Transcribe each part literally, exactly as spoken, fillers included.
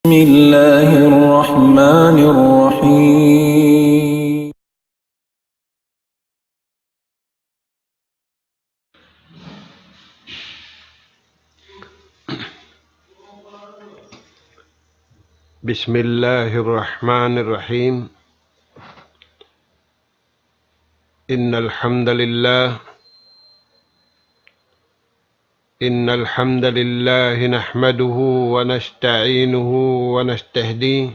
بسم الله الرحمن الرحيم. بسم الله الرحمن الرحيم. إن الحمد لله إن الحمد لله نحمده ونستعينه ونستهديه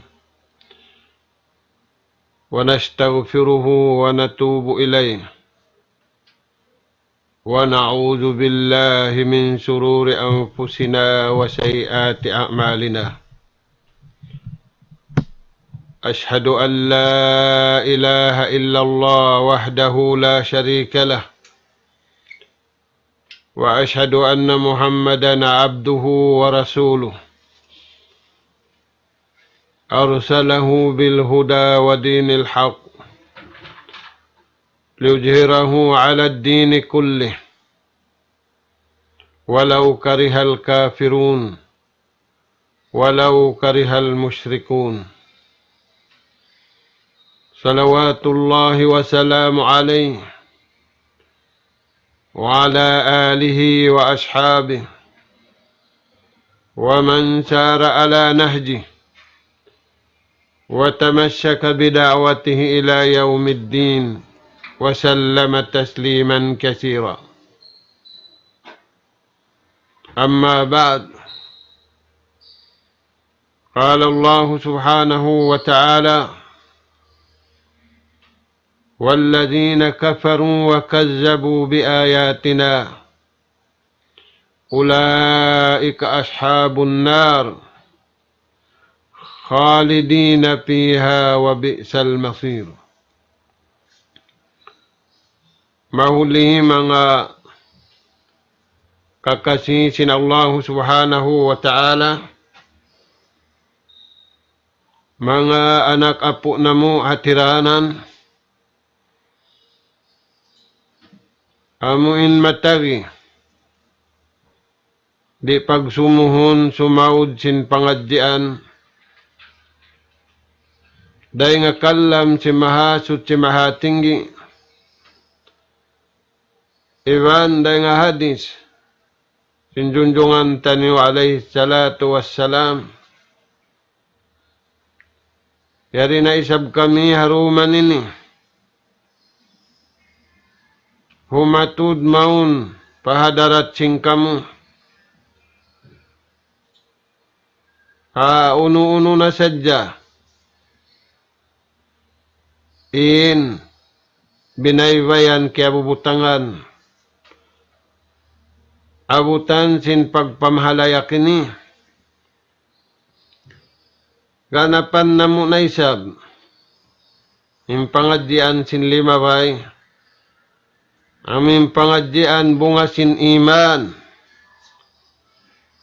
ونستغفره ونتوب إليه، ونعوذ بالله من شرور أنفسنا وسيئات أعمالنا. أشهد أن لا إله إلا الله وحده لا شريك له، وأشهد أن محمدا عبده ورسوله، أرسله بالهدى ودين الحق ليظهره على الدين كله ولو كره الكافرون، ولو كره المشركون. صلوات الله وسلامه عليه وعلى آله وأصحابه ومن سار على نهجه وتمسك بدعوته إلى يوم الدين وسلم تسليما كثيرا. أما بعد، قال الله سبحانه وتعالى: والذين كفروا وكذبوا بآياتنا أولئك أصحاب النار خالدين فيها وبئس المصير. Mahuli manga kakasi sin Allahu Subhanahu wa Ta'ala, manga anak apu' namu' ha tiranan, amu in matagi di' pagsumuhun sumaud sin pangadjian, dayn ha kalam sin Mahasuchi Mahatinggi, iban dayn ha hadis sin junjungan taniyu alayhi salatu wassalam. Yari na isab kami ha dum ini humatud mawn pa hadarat sin kamu ha unu-unu na sadja in binaybayan kiyabubutangan, abutan sin pagpamahalayak ini. Ganapan namu' na isab in pangadjian sin limabay, amu in pangadjian bunga sin iman,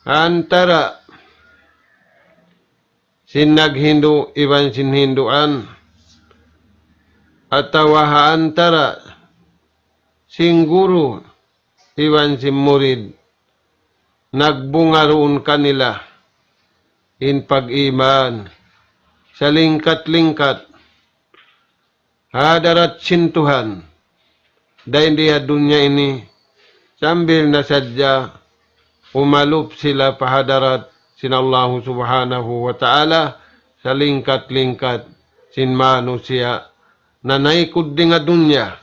antara sin naghindu' iban sin hinduan, atawa ha antara sin guru iban sin murid, nagbunga duun kanila in pag-iman salingkat-lingkat ha hadarat sin Tuhan dayn di ha dunya ini, sambil na sadja umalup sila pa hadarat sin Allahu Subhanahu wa Ta'ala, salingkat-lingkat sin manusiya' nanaykud dayn ha dunya,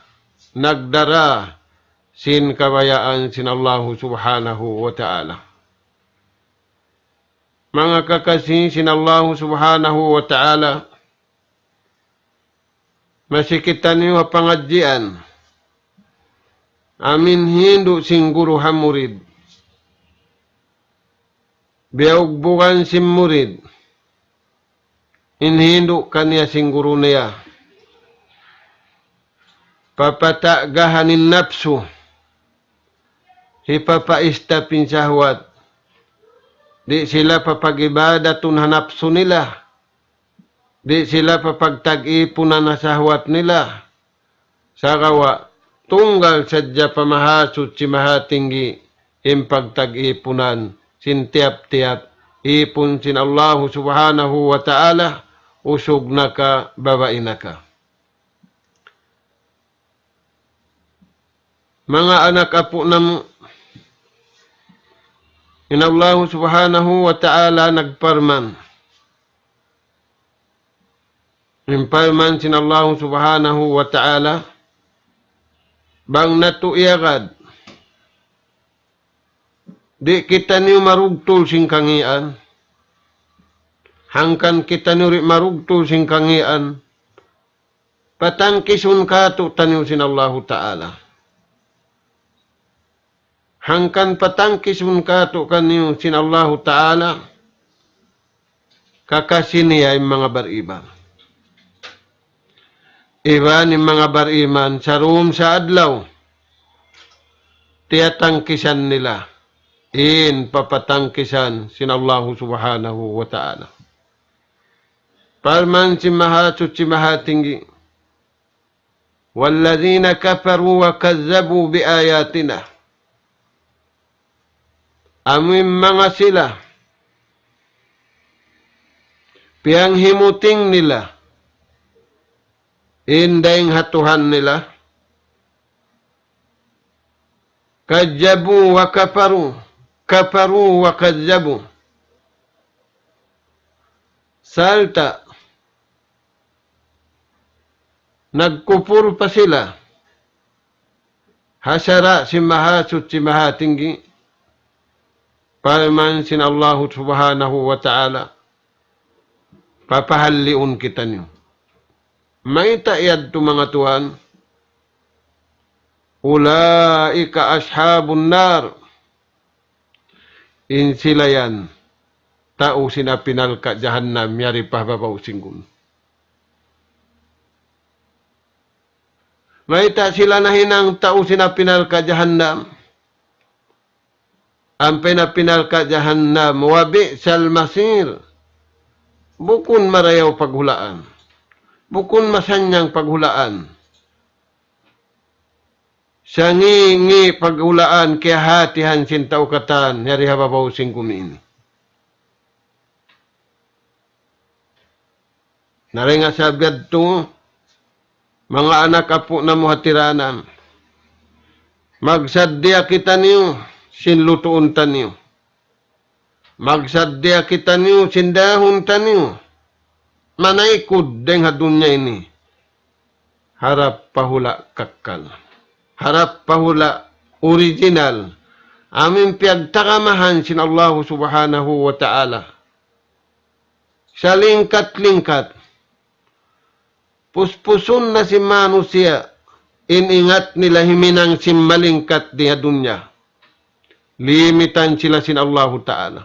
nagdara sin kabayaan sin Allahu Subhanahu wa Ta'ala. Manga kakasi sin Allahu Subhanahu wa Ta'ala, masi kitaniyu ha pangadjian, amu in hindu' sin guru ha murid, biyaugbugan sin murid in hindu' kaniya sin guru niya, papatagahan in napsu, hipapaistap in sahwat, di' sila papag-ibadatun ha napsu nila, di' sila papagtag-ipunan ha sahwat nila, sagawa' tunggal sadja pa Mahasuchi Mahatinggi in pagtag-ipunan sin tiyap-tiyap ipun sin Allahu Subhanahu wa Ta'ala, usug na ka, babai na ka. Manga anak apu' namu', in Allahu Subhanahu wa Ta'ala nagparman. In parman sin Allahu Subhanahu wa Ta'ala, bang natu' iyagad, di' kitaniyu marugtul sin kangīan, hangkan kitaniyu di' marugtul sin kangīan, patangkisun kātu'niyu sin Allahu Ta'ala. Hangkan patangkisun kātu'niyu sin Allahu Ta'ala, kakasi niya in manga bariman. Iban in manga bariman, sarūm sa adlaw, tiyatangkisan nila in papatangkisan sin Allahu Subhanahu wa Ta'ala. Parman sin Mahasuchi Mahatinggi, والذين كفروا وكذبوا بآياتنا. Amu in manga sila, piyanghimuting nila in dayng ha Tuhan nila, كذبوا وكفروا، كفروا وكذبوا. Sarta' nagkupur pa sila ha sara' sin Mahasuchi Mahatinggi, parman sin Allahu Subhanahu wa Ta'ala, papahalliun kitaniyu. Mayta' yadtu manga tuwan? أولئك أصحاب النار. In sila yan, tau sin api narka' jahannam, yari pa babaw sin gumi. Mayta' sila nahinang tau sin api narka' jahannam? Ampa in api narka' jahannam, وبئس المصير. Bukun marayaw paghulaan. Bukun masannyang paghulaan. Sangi-ngi paghulaan kiyahatihan sin tau katan, yari ha babaw sin gumi ini. Na dayn ha sabab yadtu, manga anak apu' namu' ha tiranan, magsaddiya kitaniyu sin lutuun taniyu. Magsaddiya kitaniyu sin dahun taniyu. Manaykud dayn ha dunya ini. Harap pa hula' kakkal. Harap pa hula' original. Amu in piyagtaramahan sin Allahu Subhanahu wa Ta'ala. Salingkat-lingkat. Puspusun na sin manusiya' in ingat nila himinang sin malingkat di ha dunya. Limitan sila sin Allahu Ta'ala.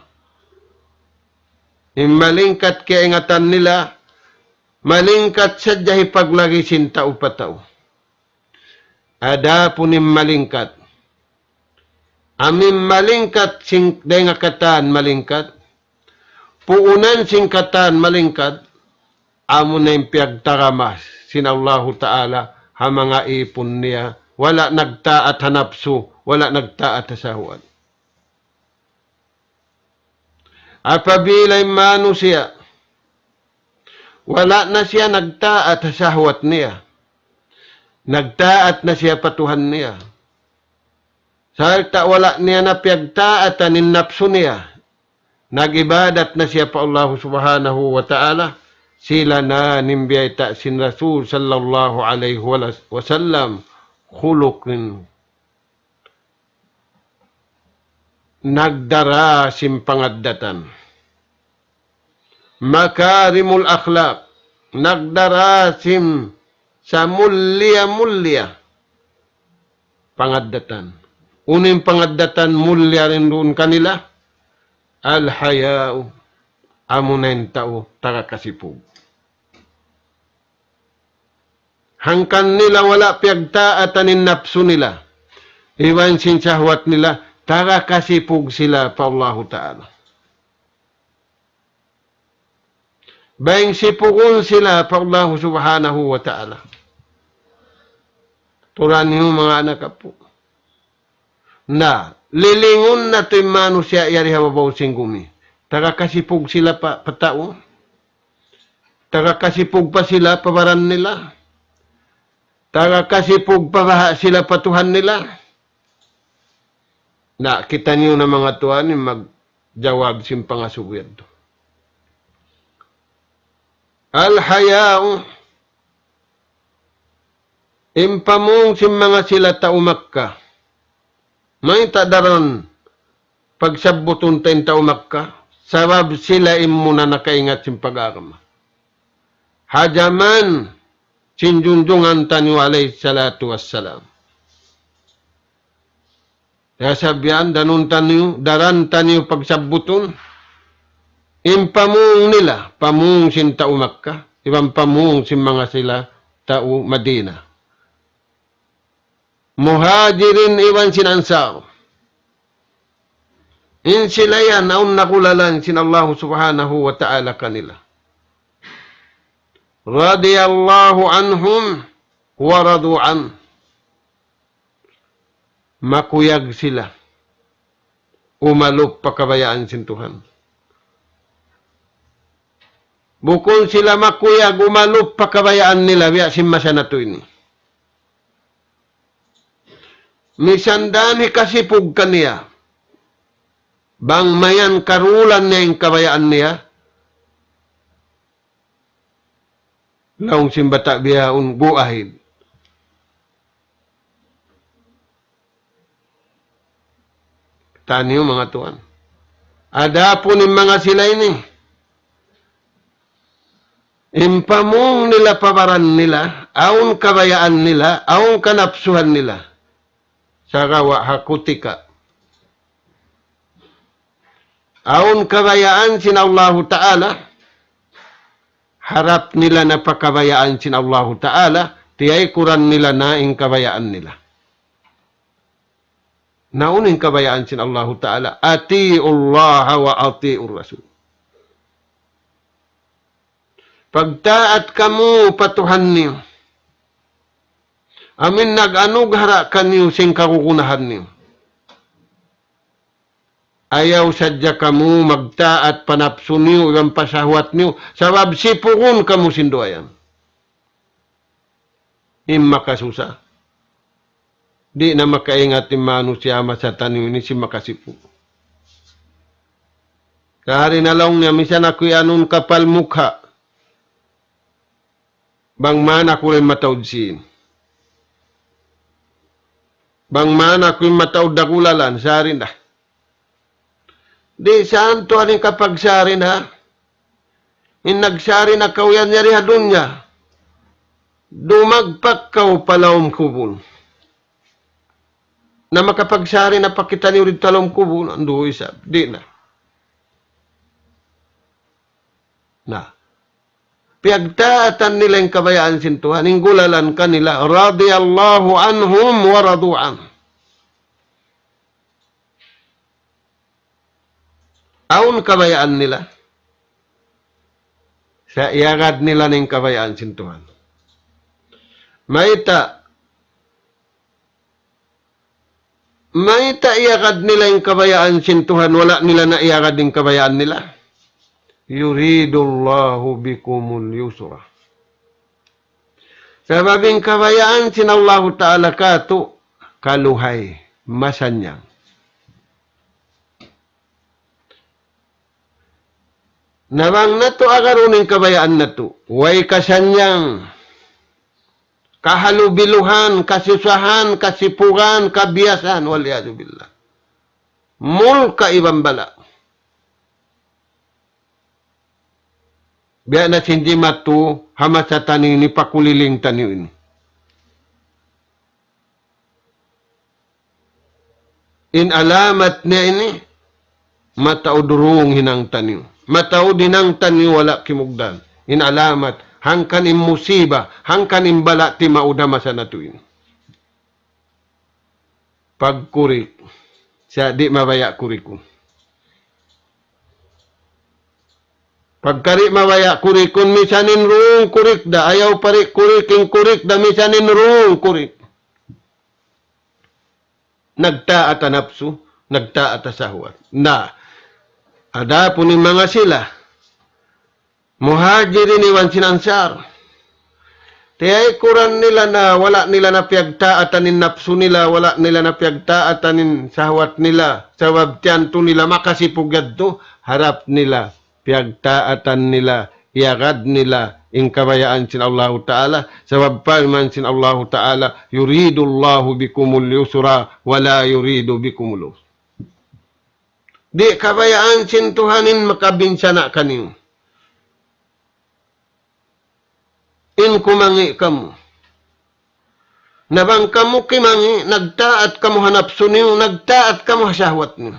In malingkat kaingatan nila, malingkat sadja hipaglagi sin tau pa tau. Adapun in malingkat, amu in malingkat sin dayn ha katan malingkat, puunan sin katan malingkat, amuna in piyagtarama sin Allahu Ta'ala ha manga īpun niya, wala' nagtaat ha napsu, wala' nagtaat ha sahwat. Apabila in manusiya', wala' na siya nagtaat ha sahwat niya, nagtaat na siya pa Tuhan niya. Sarta' wala' niya na piyagtaatan in napsu niya, nag-ibadat na siya pa Allahu Subhanahu wa Ta'ala, sila na in biyayta' sin Rasul sallallahu alayhi wa sallam, khuluqin, nagdara sin pangaddatan. Makarimul akhlaq, nagdara sin samulliya-mulliya pangaddatan. Unu in pangaddatan mulliya dayn duun kanila? Al-haya'u, amuna in tau taga kasipug. Hangkan nila wala' piyagtaatan in napsu nila iban sin sahwat nila, taga kasipug sila pa Allahu Ta'ala. Bang sipugun sila pa Allahu Subhanahu wa Ta'ala. Turan niyu manga anak apu'. Na, lilingun natu' in manusiya' yari ha babaw sin gumi. Taga kasipug sila pa, pa tau. Taga kasipug pa sila pa baran nila. Taga kasipug pa baha' sila pa Tuhan nila. Na, kitaniyu na manga tuwan in magjawab sin pangasubu yadtu. Al-haya'u, in pamung sin manga sila tau Makkah. Mayta' daran pagsabbutun ta in tau Makkah? Sabab sila in muna nakaingat sin pag-agama. Ha jaman sin junjungan taniyu alayhi salatu wassalam. Ya sabab yan, danun taniyu, daran taniyu pagsabbutun, in pamung nila, pamung sin tau Makkah, iban pamung sin manga sila tau Madinah. Muhajirin iban sin Ansar. In sila yan, awn nagulalan sin Allah subhanahu wa ta'ala kanila. Radiyallahu anhum wa radu an. Makuyag sila umalup pa kabayaan sin Tuhan. Bukun sila makuyag umalup pa kabayaan nila, biya' sin masa natu' ini. Misan da hikasipug kaniya. Bang mayan karulan niya in kabayaan niya. Laung sin bata' bihaun, go ahead. Taniyu manga tuwan. Adapun in manga sila ini, in pamung nila pa baran nila, awn kabayaan nila, awn kanapsuhan nila. Sagawa' ha kutika awn kabayaan sin Allahu Ta'ala, harap nila na pa kabayaan sin Allahu Ta'ala, tiyaykuran nila na in kabayaan nila. Na unu in kabayaan sin Allahu Ta'ala, أطيعوا الله وأطيعوا الرسول. Pagtaat kamu pa Tuhan niyu. Amu in nag-anughara kaniyu sin kagunahan niyu. Ayaw sadja kamu magtaat pa napsu niyu iban pa sahwat niyu, sabab sipugun kamu sin duwa yan. In makasusa. Di' na makaingat in manusiya' masa taniyu ini sin makasipug. Kahari na laung niya, misan aku iyanun kapal mukha. Bang man aku in mataud sīn. Bang man aku in mataud dagulalan, sari na. Di' sa tuwan in kapagsari na. In nagsari na kaw yan yari ha dunya. Dumagpak kaw pa lawm kubul. Na makapagsari na pa kitaniyu didtu ha lawm kubul, andu' isab, di' na. Na. Piyagtaatan nila in kabayaan sin Tuhan, in gulalan kanila, رضي الله عنهم ورضوا عنه. Awn kabayaan nila. Sa' iyagad nila in kabayaan sin Tuhan. Mayta', mayta' iyagad nila in kabayaan sin Tuhan, wala' nila na iyagad in kabayaan nila. يريد الله بكم اليسر. Sabab in kabayaan sin Allahu Ta'ala katu', kaluhay, masannyang. Na bang natu' agarun in kabayaan natu', way kasannyang, kahalubiluhan, kasusahan, kasipugan, kabiyasan, والعياذ بالله. Mulka' iban bala'. Biya' na sin jimatu, ha masa taniyu ini, pa kuliling taniyu ini. In alamat niya ini, mataud rung hinang taniyu. Mataud hinang taniyu wala' kimugdan. In alamat, hangkan in musiba, hangkan in bala' timaud ha masa natu' ini. Pagkurik, sa' di' mabaya' kurikun. Pagka di' mabaya' kurikun, misan in rung kurik da, ayaw pa di' kurik, in kurik da, misan in rung kurik. Nagtaat ha napsu, nagtaat ha sahwat. Na, Adapun in manga sila, Muhajirin iban sin Ansar, tiyaykuran nila na wala' nila na piyagtaatan in napsu nila, wala' nila na piyagtaatan in sahwat nila, sabab tiyantu nila makasipug yadtu, harap nila, piyagtaatan nila, iyagad nila, in kabayaan sin Allahu Ta'ala, sabab parman sin Allahu Ta'ala, يريد الله بكم اليسر ولا يريد بكم العسر. Di' kabayaan sin Tuhan in makabinsana' kaniyu. In kumangi' kamu. Na bang kamu kimangi', nagtaat kamu ha napsu niyu, nagtaat kamu ha sahwat niyu.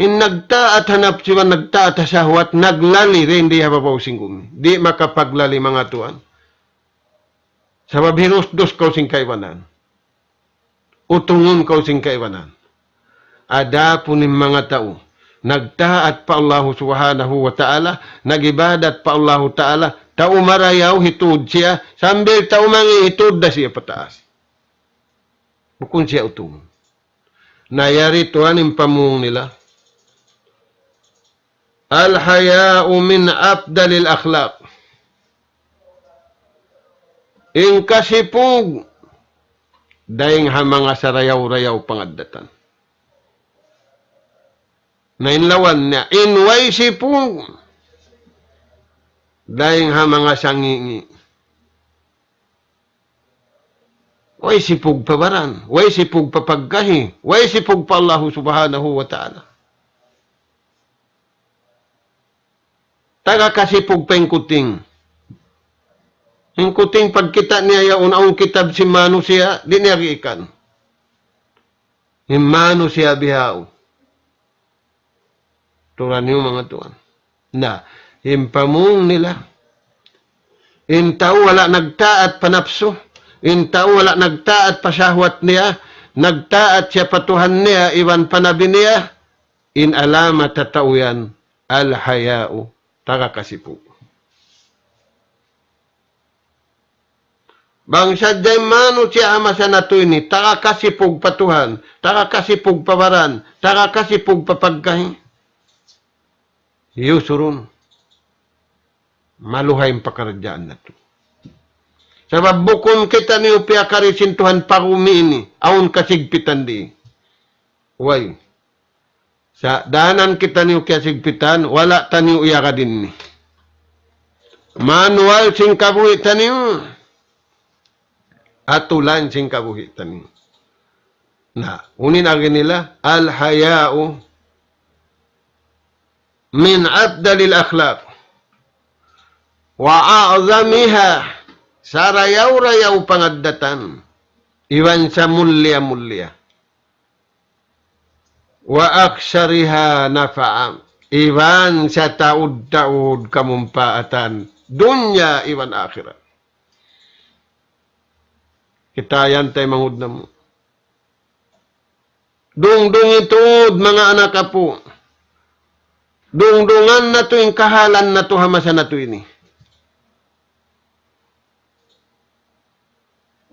In nagtaat ha napsu iban nagtaat ha sahwat, naglali dayn di ha babaw sin gumi. Di' makapaglali manga tuwan. Sabab hirusdus kaw sin kaibanan. Utungun kaw sin kaibanan. Adapun in manga tau, nagtaat pa Allahu Subhanahu wa Ta'ala, nag-ibadat pa Allahu Ta'ala, tau marayaw hitud siya, sambil tau mangi' hitud da siya pataas. Bukun siya utungun. Na yari tuwan in pamung nila. الحياء من أفضل الأخلاق. In kasipug, dayn ha manga sarayaw-rayaw pangaddatan. Na in lawan niya, in way sipug, dayn ha manga sangi'-ngi'. Way sipug pa baran, way sipug pa pagkahi, way sipug pa Allahu Subhanahu wa Ta'ala. Taga kasipug pa in kuting. In kuting pagkita' niya yaun awn kitab sin manusiya', di' niya giikan. In manusiya' bihaun. Turan niyu manga tuwan. Na, in pamung nila. In tau wala' nagtaat pa napsu. In tau wala' nagtaat pa sahwat niya. Nagtaat siya pa Tuhan niya, iban pa Nabi niya. In alamat ha tau yan, الحياء, taga kasipug. Bang sadja in manusiya' ha masa natu' ini, taga kasipug pa Tuhan, taga kasipug pa baran, taga kasipug pa pagkahi. يسر. Maluhay in pakaradjaan natu'. Sabab bukun kitaniyu piyakari sin Tuhan pa gumi ini, awn kasigpitan di. Way. Sa' danan kitaniyu kiyasigpitan, wala' taniyu iyagad ini. Manual sin kabuhi' taniyu, atulan sin kabuhi' taniyu. Na, unu in agi nila, الحياء من أفضل الأخلاق وأعظمها, sarayaw-rayaw pangaddatan, iban samulliya-mulliya. وأكثرها نفعا, iban sataud-taud kamumpaatan, dunya iban akhirat. Kita' yan tay mangud namu'. Dungdungi tuud manga anak apu'. Dungdungan natu' in kahalan natu' ha masa natu' ini.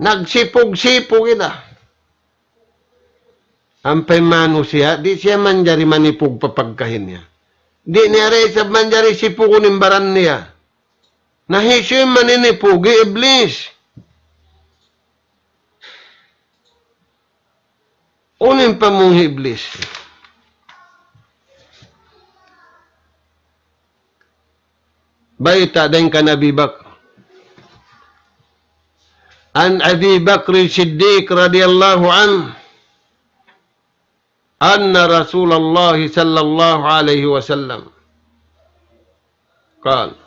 Nagsipug-sipug ina. Ampa in manusiya', di' siya manjari manipug pa pagkahi niya. Di' niya da isab manjari sipugun in baran niya. Na hisiyu in maninipug? Hi Iblis. Unu in pamung hi Iblis? Bayta' dayn kan Abi Bakr. عن أبي بكر الصديق رضي الله عنه أن رسول الله صلى الله عليه وسلم قال: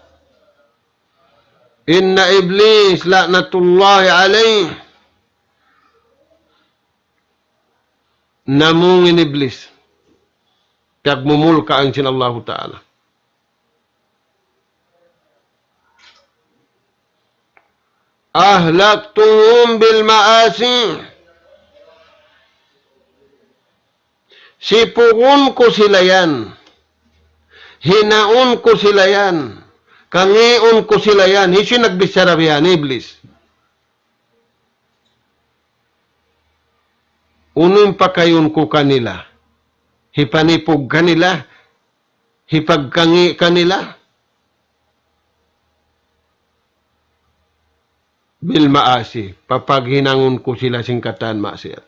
إن إبليس لعنة الله عليه. Namung in Iblis, piyagmumulkaan sin Allahu Ta'ala. أهلكتهم بالمعاصي. Sipugun ku sila yan. Hinaun ku sila yan. Kangiun ku sila yan. Hisiyu in nagbichara biya' yan? Iblis. Unu in pakayun ku kanila? Hipanipug kanila? Hipagkangi' kanila? Bil ma'asi, papaghinangun ku sila sin katan maksiat.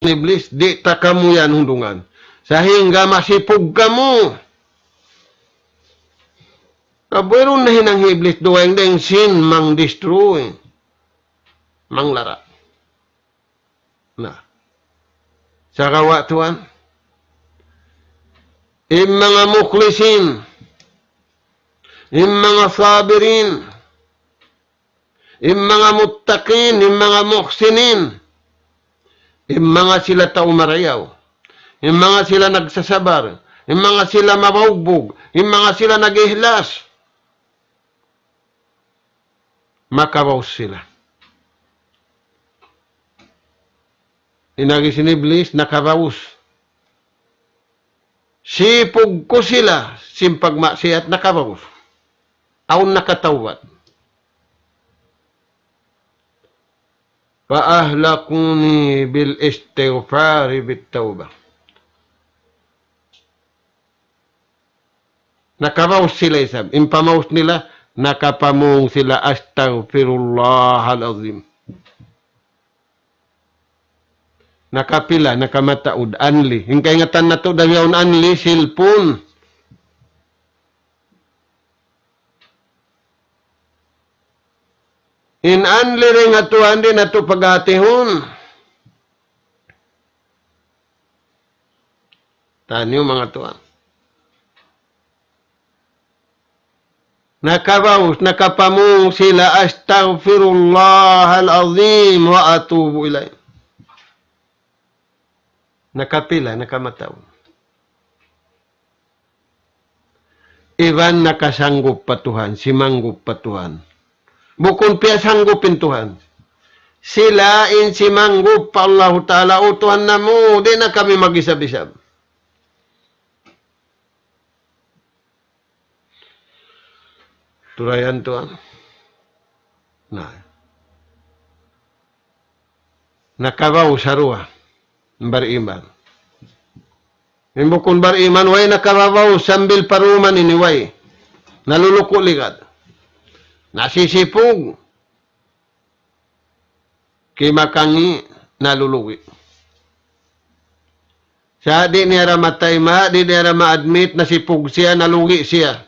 Iblis, di' ta kamu yan hundungan. Sahingga masipug kamu. Kabuirun na hinang hi Iblis duwa in dayng sin mang-destroy, manglara. Na. Sagawa' tuwan, in manga mukhlisin, in manga sabirin, in manga muttaqin, in manga muhsinin, in manga sila tau marayaw, in manga sila nagsasabar, in manga sila mabaugbug, in manga sila nag-ihlas, makabaus sila. In agi sin Iblis, nakabaus. Sipug ku sila sin pagmaksiat, nakabaus. Awn nakatawbat. فأهلكوني بالاستغفار بالتوبة. Nakabaus sila isab. In pamaus nila, nakapamung sila, "Astaghfirullahal azim." Nakapila, nakamataud, anli. In kaingatan natu' daw yaun anli, cellphone. In anli dayn ha Tuhan di' natu' paghatihun. Taniyu manga tuwan. Nakabaus, nakapamung sila, "Astaghfirullahal azim wa atubu ilayh." Nakapila, nakamataud. Iban nakasanggup pa Tuhan, simanggup pa Tuhan. Bukun piyasanggup in Tuhan. Sila in simanggup pa Allahu Ta'ala, "O Tuhan namu', di' na kami mag-isab-isab." Turayan tuwan. Na. Nakabaus ha duwa. Bariman. In bukun bariman, way nakababaus sambil paruman ini, way. Naluluku' ligad. Nasisipug. Kimakangi', nalulugi'. Sa' di' niya da matayma', di' niya da ma-admit, nasipug siya, nalugi' siya.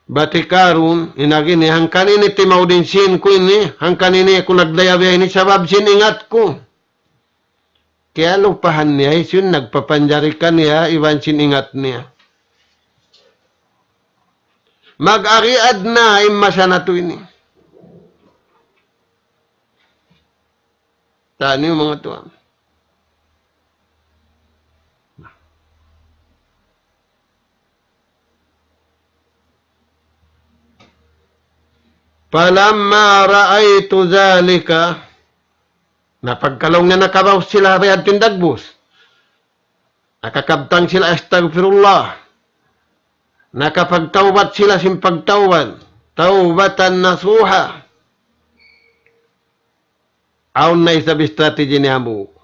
Bat hi Karun, in agi niya, hangkan ini timaud in sin ku ini, hangkan ini aku nagdaya biya' ini, sabab sin ingat ku. Kiyalupahan niya, hisiyu in nagpapanjari kaniya, iban sin ingat niya. Mag-ariad na in masa natu' ini. Taniyu manga tuwan. فلما رأيت ذلك. Na pagka laung niya nakabaus sila ha bayad sin dagbus. Nakakabtang sila, "Astaghfirullah." Nakapagtawbat sila sin pagtawbat. Tawbatan nasuha. Awn na isab strategy niya hambuuk.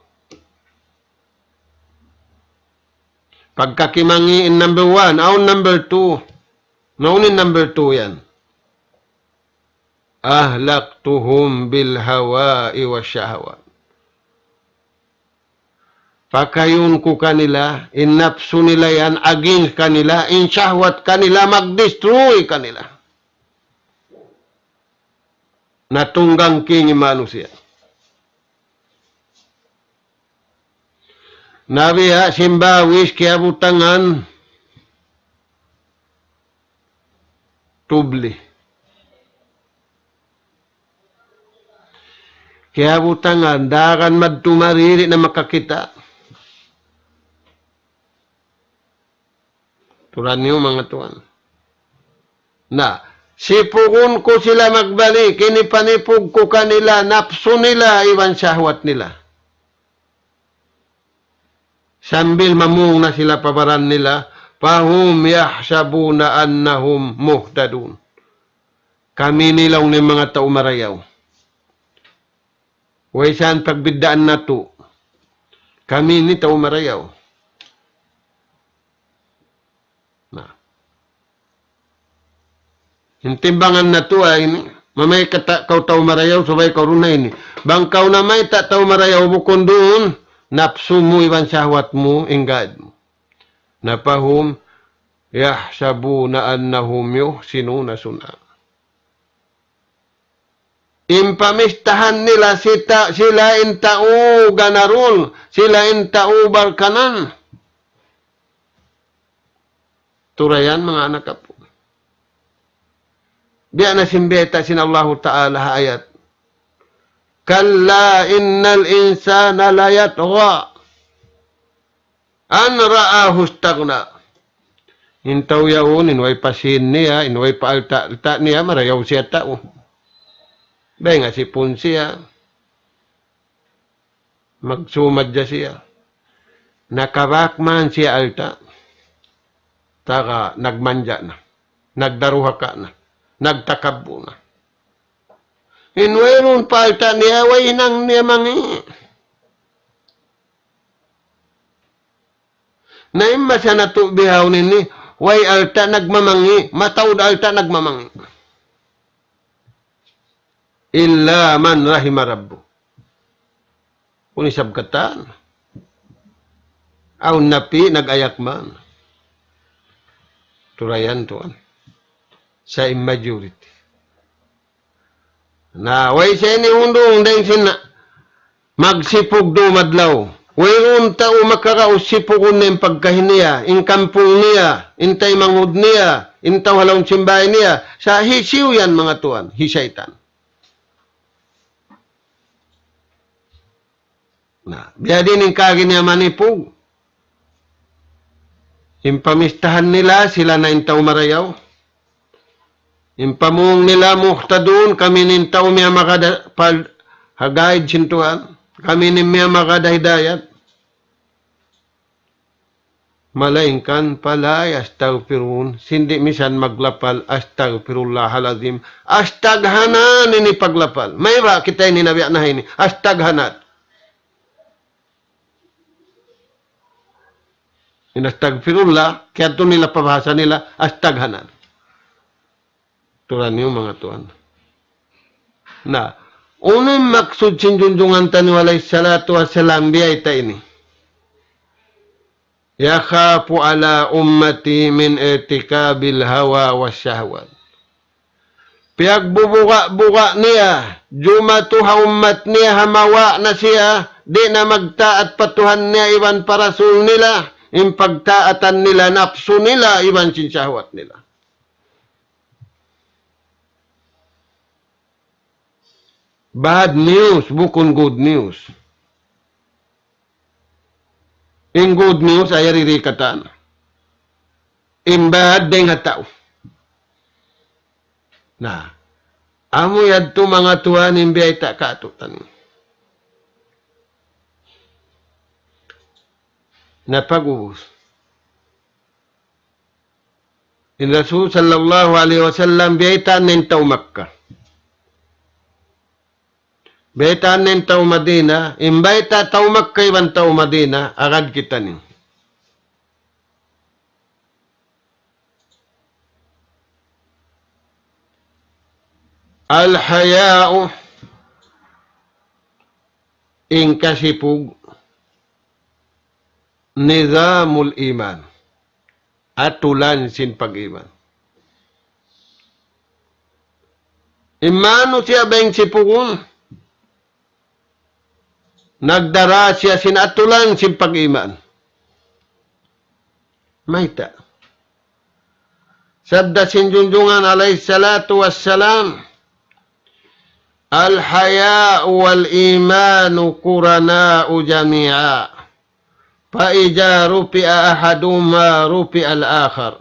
Pagka kimangi' in number one, awn number two. Unu in number two yan? أهلكتهم بالهوى والشهوات. Pakayun ku kanila, in napsu nila yan, against kanila, in shahwat kanila, mag-destroy kanila. Natunggang king in manusiya'. Na biya' sin bawis kiyabutangan tubli. Kiyabutangan, daran madtu mari, di' na makakita'. Turan niyu manga tuwan. Na, sipugun ku sila magbalik, in hipanipug ku kanila, napsu nila, iban shahwat nila. Sambil mamung na sila pa baran nila, فهم يحسبون أنهم مهتدون. Kami ini laung niya manga tau marayaw. Way sa in pagbiddaan natu'. Kami ini tau marayaw. Na. In timbangan natu' ay ini, mamay kata kaw tau marayaw, subay kaw duun na ini. Bang kaw namayta' tau marayaw bukun duun, napsu mu iban shahwat mu, in guide mu. Na فهم يحسبون أنهم يحسنون صنعا. In pamistahan nila sita-, sila in tau ganarul, sila in tau barkanan. Turayan manga anak apu'. Biya' na sin bayta' sin Allahu Ta'ala ha ayat. كلا إن الإنسان ليطغى أن رآه استغنى. In tau yaun, in way pa sīn niya, in way pa alta'-alta' niya, marayaw siya tau. Bay nga sipun siya. Magsumadja siya. Nakabak man siya alta'. Taga nagmanja na. Nagdaruhaka na. Nagtakabbu na. In wayruun pa alta' niya, way hinang niya mangi'. Na in masa natu' bihaun ini, way alta' nagmamangi', mataud alta' nagmamangi'. إلا من رحم ربك. Unu isab katan. Awn napi' nag-ayak man. Turayan tuwan. Sa' in majority. Na, way sa ini hundung dayng sin magsipug dum adlaw. Wayruun tau makaraus sipugun niya in pagkahi niya, in kampung niya, in taymanghud niya, in tau ha lawm sin bāy niya. Sa' hisiyu yan manga tuwan, hi saytan. Na, biya' diin in kaagi niya manipug. In pamistahan nila, sila na in tau marayaw. In pamung nila muhtadun, kami in tau miyamagad ha pal-, ha guide sin Tuhan. Kami in miyamagad ha hidayat. Malaingkan فلا يستغفرون, sin di' misan maglapal, أستغفر الله العظيم. Astaghanan ini paglapal. Mayta' kita ini nabiya' na ini. Astaghanan. In astagfirullah, kiyatu nila pa bahasa nila, astaghanan. Turan niyu manga tuwan. Na, unu in maksud sin junjungan taniyu alayhi salatu wassalam biyayta' ini? يخاف على أمتي من ارتكاب الهوى والشهوات. Piyagbubuga-buga niya, jumatu ha ummat niya ha mawa' na siya, di' na magtaat pa Tuhan niya iban pa Rasul nila, in pagtaatan nila napsu nila iban sin shahwat nila. Bad news, bukun good news. In good news, ayaw diri katan. In bad, dayng ha tau. Na, amu yadtu manga tuwan in biyayta' kātu'niyu. Na pag-ubus. In Rasul sallallahu alayhi wasallam biyaytaan na in tau Makkah. Biyaytaan na in tau Madina, in bayta' tau Makkah iban tau Madina, agad kitaniyu. الحياء, in kasipug, نظام الإيمان. Atulan sin pag-iman. In manusiya' bang sipugun, nagdara siya sin atulan sin pag-iman. Mayta'? Sabda sin Junjungan alayhi salatu wassalam, الحياء والإيمان قرناء جميعا. فإذا رفع أحدهما رفع الآخر.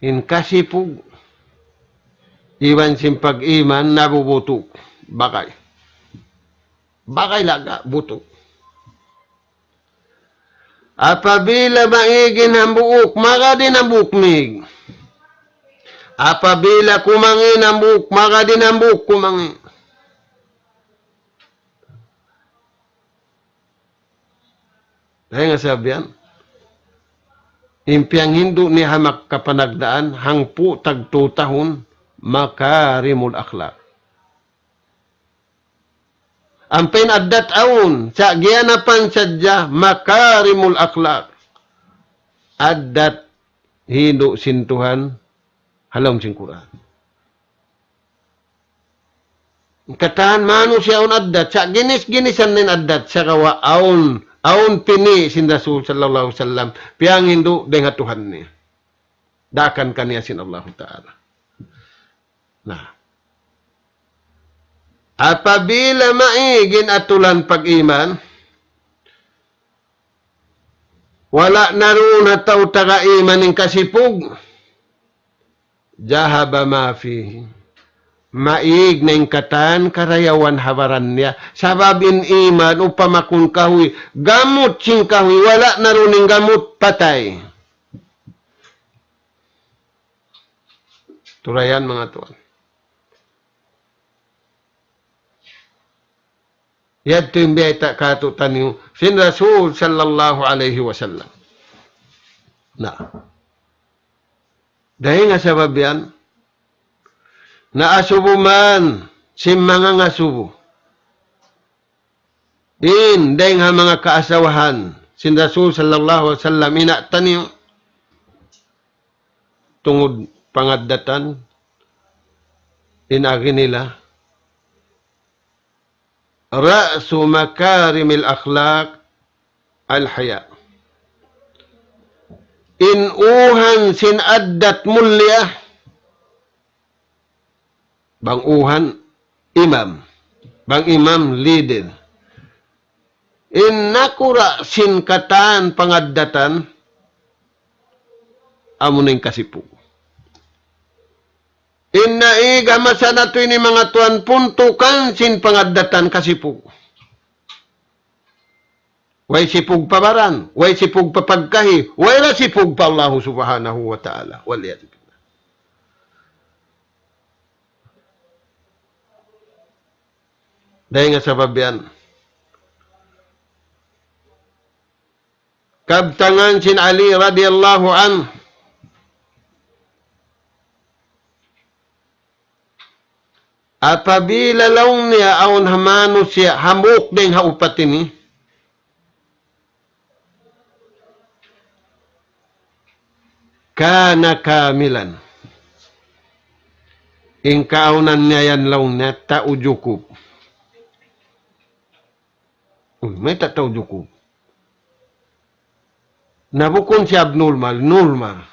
In kasipug, iban sin pag-iman nabubutuk. Bagay. Bagay laga, butuk. Apabila maig in hambuuk, magad in hambuuk maig. Apabila kumangi' in hambuuk, magad in hambuuk kumangi'. Dayn ha sabab yan, in piyanghindu' niya ha Makka panagnaan, hangpu' tagtū tahun, makarimul akhlaq. Ampa in addat awn, sa' giyanapan sadja, makarimul akhlaq. Addat hindu' sin Tuhan, ha lawm sin Qur'an. Katan manusiya' awn addat, sa' ginis-ginisan na in addat, sagawa' awn, awn pini' sin Rasul sallallahu alayhi wasallam, piyanghindu' dayn ha Tuhan niya. Daakan kaniya sin Allahu Ta'ala. Na. Apabila maig in atulan pag-iman, wala' na duun ha tau taga iman in kasipug, ذهب ما فيه. Maig na in katan karayawan ha baran niya. Sabab in iman, upama kun kahuy, gamut sin kahuy, wala' na duun in gamut, patay. Turayan, manga tuwan. Yadtu in biyayta' kātu'niyu sin Rasul sallallahu alayhi wasallam. Na. Dayn ha sabab yan, naasubu man sin manga ngasubu. In, dayn ha manga kaasawahan sin Rasul sallallahu alayhi wasallam, ina' taniyu, tungud pangaddatan, in agi nila, رأس مكارم الأخلاق الحياء. In uhan sin addat mulliya, bang uhan imam, bang imam leader. In nakura' sin katan pangaddatan, amuna in kasipug. In naig ha masa natu' ini manga tuwan puntukan sin pangaddatan kasipug. Way sipug pa baran, way sipug pa pagkahi, way ra sipug pa Allahu Subhanahu wa Ta'ala. Wal iyadhu billah. Dayn ha sabab yan, kabtangan sin Ali radiyallahu anhu, apabila laung niya awn ha manusiya' hambuuk dayn ha upat ini, كان كاملا. In kaawnan niya yan laung niya tau jukup. Uy, mayta' tau jukup? Na bukun siya abnormal, normal.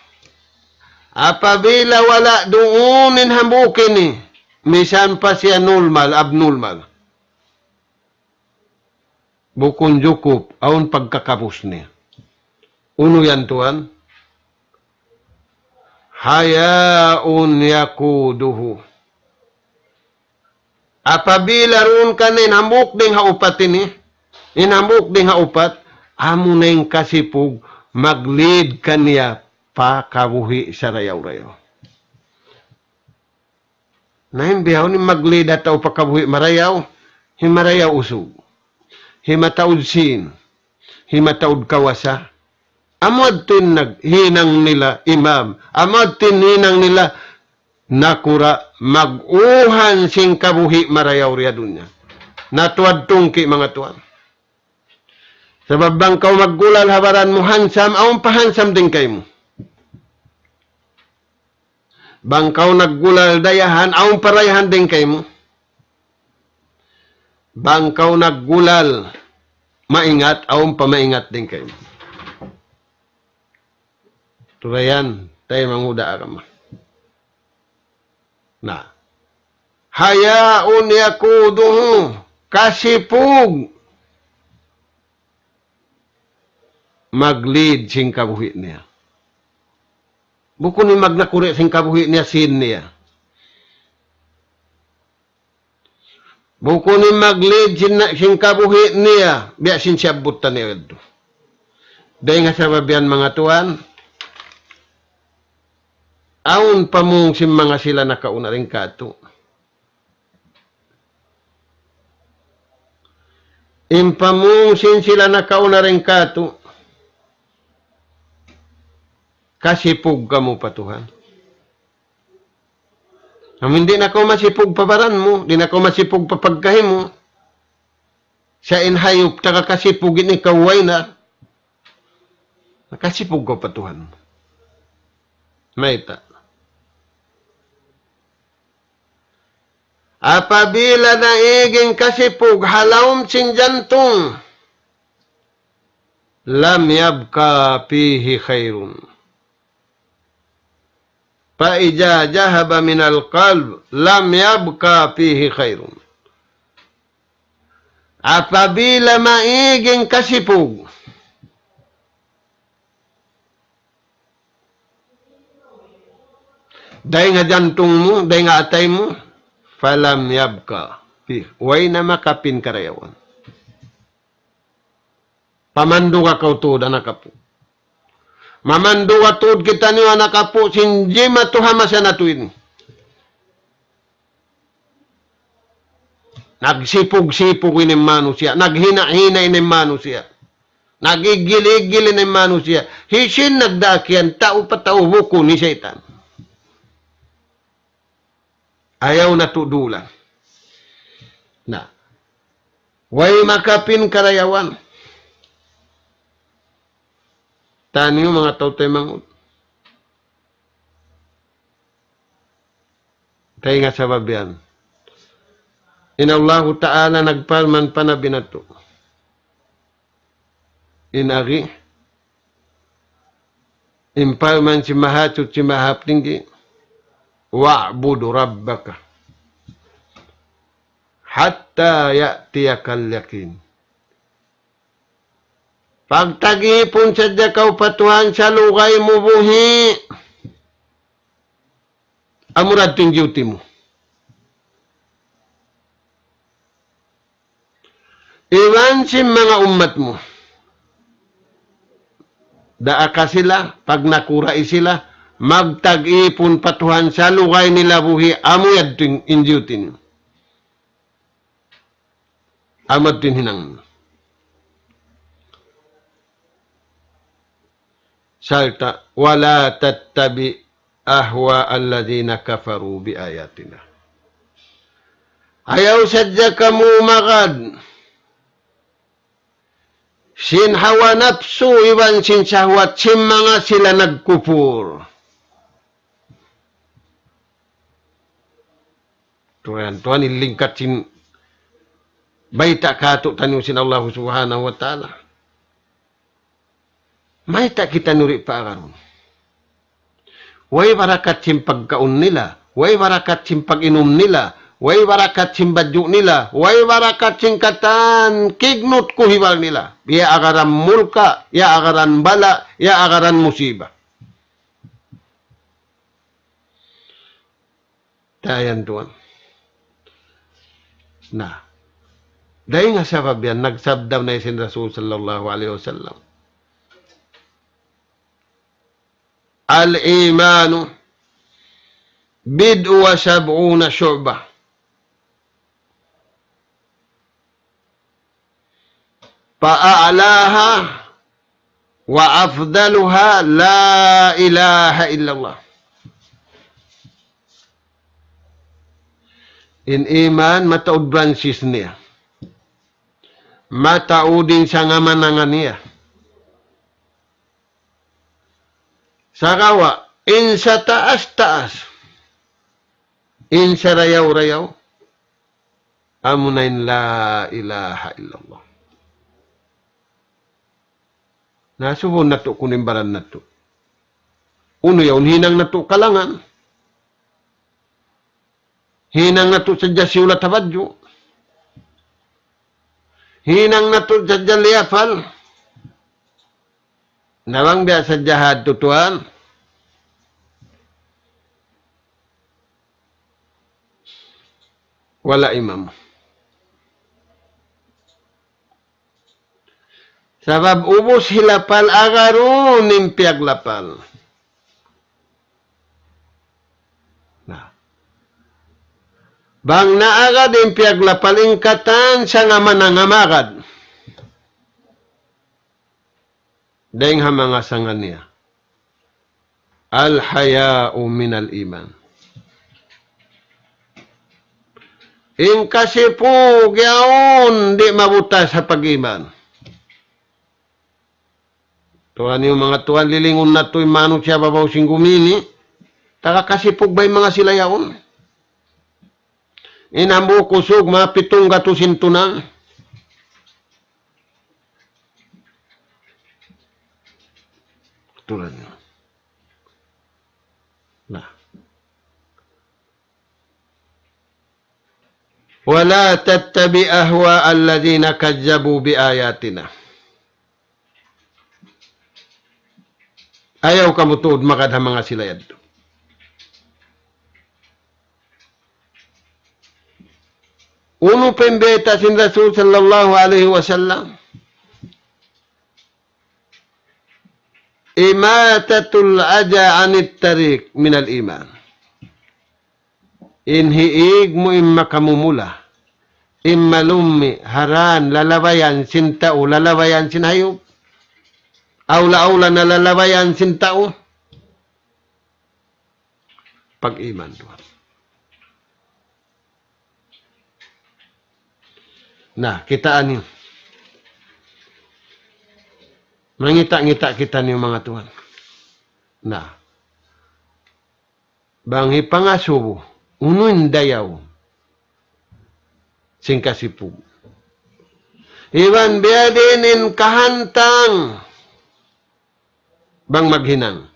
Apabila wala' duun in hambuuk ini, misan pa siya normal, abnormal. Bukun jukup, awn pagkakapus niya. Unu yan tuwan? حياء يقوده. Apabila duun kaniya in hambuuk dayn ha upat ini, in hambuuk dayn ha upat, amuna in kasipug mag-lead kaniya pa kabuhi' sarayaw-rayaw. Na in bihaun in mag-lead ha tau pa kabuhi' marayaw, himarayaw usug, himataud sīn, himataud kawasa. Amu yadtu in naghinang nila imam, amu yadtu in hinang nila nakura' mag-uhan sin kabuhi' marayaw dii ha dunya. Na tuwad tungki' manga tuwan. Sabab bang kaw maggulal ha baran mu hansam, awn pa hansam dayn kaymu. Bang kaw naggulal dayahan, awn pa dayahan dayn kaymu. Bang kaw naggulal maingat, awn pa maingat dayn kaymu. Tulayan, taymanghud ha agama. Na. حياء يقوده, kasipug mag-lead sin kabuhi' niya. Bukun in magnakuri' sin kabuhi' niya, sīn niya. Bukun in mag-lead sin, sin kabuhi' niya, biya' sin siyabbut taniyu yadtu. Dayn ha sabab yan manga tuwan, Awn pa mung sin manga sila nakauna dayn kātu'. In pa mung sin sila nakauna dayn kātu', kasipug kamu pa Tuhan. Amu in di' na kaw masipug pa baran mu, di' na kaw masipug pa pagkahi mu. Sa' in hayup taga kasipug ini kaw way na. Nakasipug kaw pa Tuhan mu. Mayta'? Apabila naig in kasipug ha lawm sin jantung, لم يبق فيه خير. فإذا ذهب من القلب لم يبق فيه خير. Apabila maig in kasipug dayn ha jantung mu, dayn ha atay mu, فلم يبق فيه, way na makapin karayawan. Pamandu' ka kaw tuud anak apu'. Mamandu' ka tuud kitaniyu anak apu' sin jimatu ha masa natu' ini. Nagsipug-sipug ini manusiya', naghina'-hina' ini manusiya', nag-iggil-iggil ini manusiya'. Hisiyu in nagdaak yan? Tau pa tau, bukun hi saytan. Ayaw natu' dulan. Na. Way makapin karayawan. Taniyu manga tau taymanghud. Dayn ha sabab yan. In Allahu Ta'ala nagparman pa Nabi natu'. In agi, in parman sin Mahasuchi Mahatinggi, واعبد ربك حتى يأتيك اليقين. Pagtag-ipun sadja kaw pa Tuhan salugay mu buhi'. Amura yadtu in duty mu. Iban sin manga ummat mu. Daaka sila, pagnakurai sila, magtag-ipun pa Tuhan salugay nila buhi', amu yadtu in, in duty niyu. Amu yadtu in hinang. Sarta', ولا تتبع أهواء الذين كفروا بآياتنا. Ayaw sadja kamu magad sin hawa napsu iban sin sahwat sin manga sila nagkupur. Tuwan, tuwan in lingkat sin bayta' kātu'niyu sin Allah Subhanahu wa Ta'ala. Mayta' kitaniyu di' paagarun? Way barakat sin pagkaun nila, way barakat sin pag-inum nila, way barakat sin badju' nila, way barakat sin katan kignut kuhibal nila. Iyaagaran mulka', iyaagaran bala', iyaagaran musiba. Dayn ha yan tuwan. Na, dayn ha sabab yan, nagsabda na sin Rasul sallallahu alayhi wasallam, الإيمان بضع وسبعون شعبة، فأعلاها وأفضلها لا إله إلا الله. In iman mataud branches niya. Mataud in sanga mananga niya. Sagawa', in sataas-taas, in sarayaw-rayaw, amuna in la ilaha illallah. Na, subun natu' kunu' in baran natu'. Unu yaun hinang natu' kalangan. Hinang natu' sadja siyulat ha badju'. Hinang natu' sadja liyapal. Na bang biya' sadja hadtu tuwan. Wala' imam. Sabab ubus hilapal agarun in piyaglapal. Bang naagad in piyaglapal in katan sanga manang amagad. Dayng ha manga sanga niya. الحياء من الإيمان. In kasipug yaun di' mabutas ha pag-iman. Tuwan, in manga tuwan, lilingun natu' in manusiya' babaw sin gumi ini, taga kasipug bay manga sila yaun. In hambuuk usug, manga pitung gatus in tunang. Tuwan. Na. ولا تتبع أهواء الذين كذبوا بآياتنا. Ayaw kamu tuud magad ha manga sila yadtu. Unu pa in bayta' sin Rasul sallallahu alayhi wasallam? إماطة الأذى عن الطريق من الإيمان. In hiig mu in makamumula, in malummi' ha dan lalabayan sin tau, lalabayan sin hayup, awla-awla na lalabayan sin tau, pag-iman tuwan. Na, kitaa niyu. Mangita'-ngita' kitaniyu manga tuwan. Na. Bang hipangasubu, unu in dayaw sin kasipug. Iban biyadiin in kahantang bang maghinang.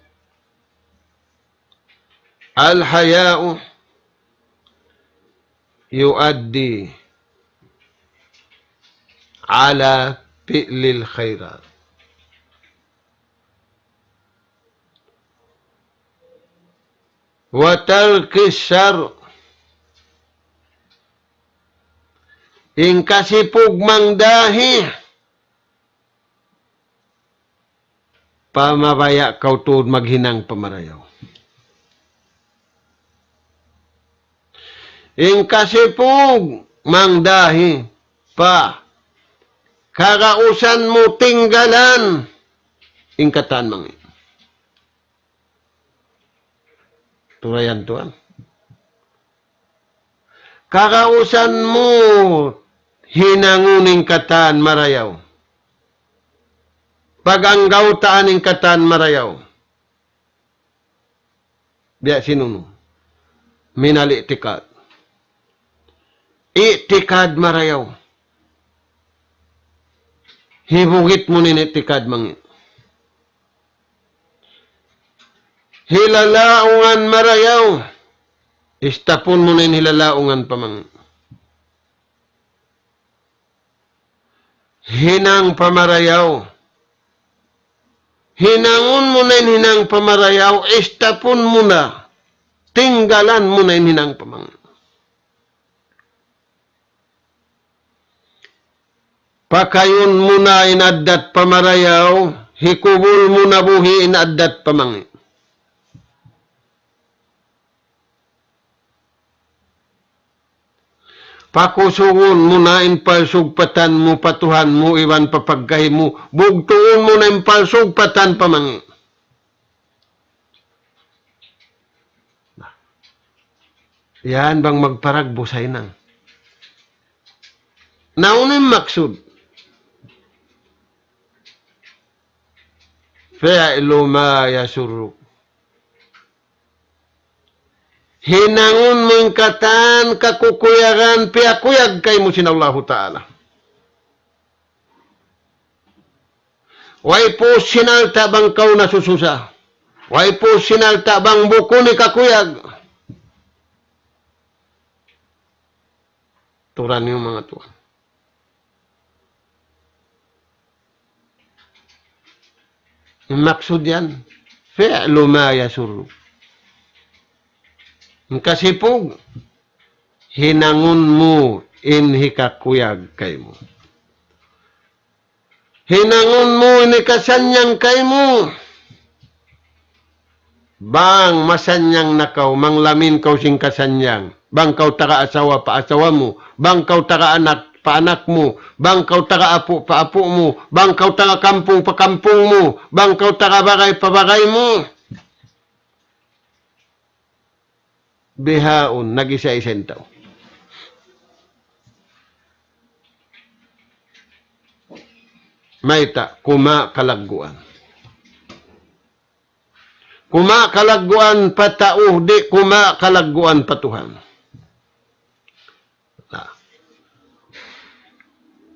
الحياء يؤدي على فعل الخيرات. وترك الشر. In kasipug mangdahi pa mabaya' kaw tuud maghinang pa marayaw. In kasipug mangdahi pa kagausan mu tinggalan in katan mangi'. Turayan tuwan. Kagausan mu hinangun in katan marayaw. Pag-anggawtaan in katan marayaw. Biya' sin unu. من الاعتقاد. I'tikad marayaw. Hibugit mu in i'tikad mangi'. Hilalaungan marayaw. Istapun mu in hilalaungan pa mangi'. Hinang pa marayaw. Hinangun mu na in hinang pa marayaw, istapun mu na. Tinggalan mu na in hinang pa mangi'. Pakayun mu na in addat pa marayaw, hikubul mu na buhi' in addat pa mangi'. Pakusugun mu na in palsugpatan mu pa Tuhan mu iban pa pagkahi mu. Bugtuun mu na in palsugpatan pa mangi'. Yan bang magparagbu sa hinang. Na unu in maksud? فعل ما يسرك. Hinangun mu in katan kakukuyagan, piyakuyag kaymu sin Allahu Ta'ala. Way pus sin alta' bang kaw nasususa. Way pus sin alta' bang bukun hikakuyag. Turan niyu manga tuwan. In maksud yan, فعل ما يسرك. In kasipug, hinangun mu in hikakuyag kaymu. Hinangun mu in hikasannyang kaymu. Bang masannyang na kaw, manglamin kaw sin kasannyang. Bang kaw taga asawa pa asawa mu, bang kaw taga anak pa anak mu, bang kaw taga apu' pa apu' mu, bang kaw taga kampung pa kampung mu, bang kaw taga bagay pa bagay mu. Bihaun, nag-isa-isa in tau. Mayta', kuma' kalagguan. Kuma' kalagguan pa tau, di' kuma' kalagguan pa Tuhan. Na.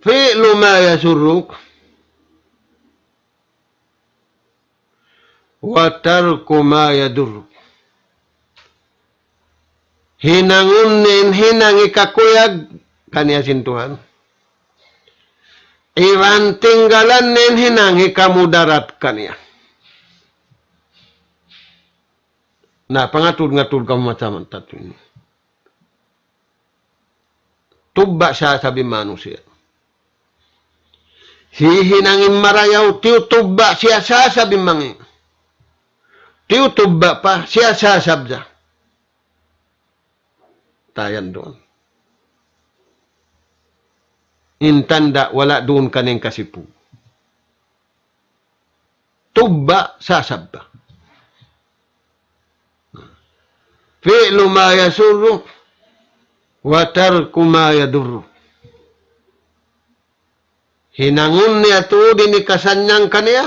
فعل ما يسرك وترك ما يضرك. Hinangun niya in hinang hikakuyag kaniya sin Tuhan. Iban tinggalan niya in hinang hikamudarat kaniya. Na, pangatud-ngatud kamu macam tatu ini. Tubba' sasab in manusiya'. Hihinang in marayaw, tiyutubba' siya sasab in mangi'. Tiyutubba' pa, siya sasab da. Tayan duun. In tanda' wala' duun kaning kasipu. Tubba' sasab. فعل ما يسرك وترك ما يضرك. Hinangun niya tuud in hikasannyang kaniya,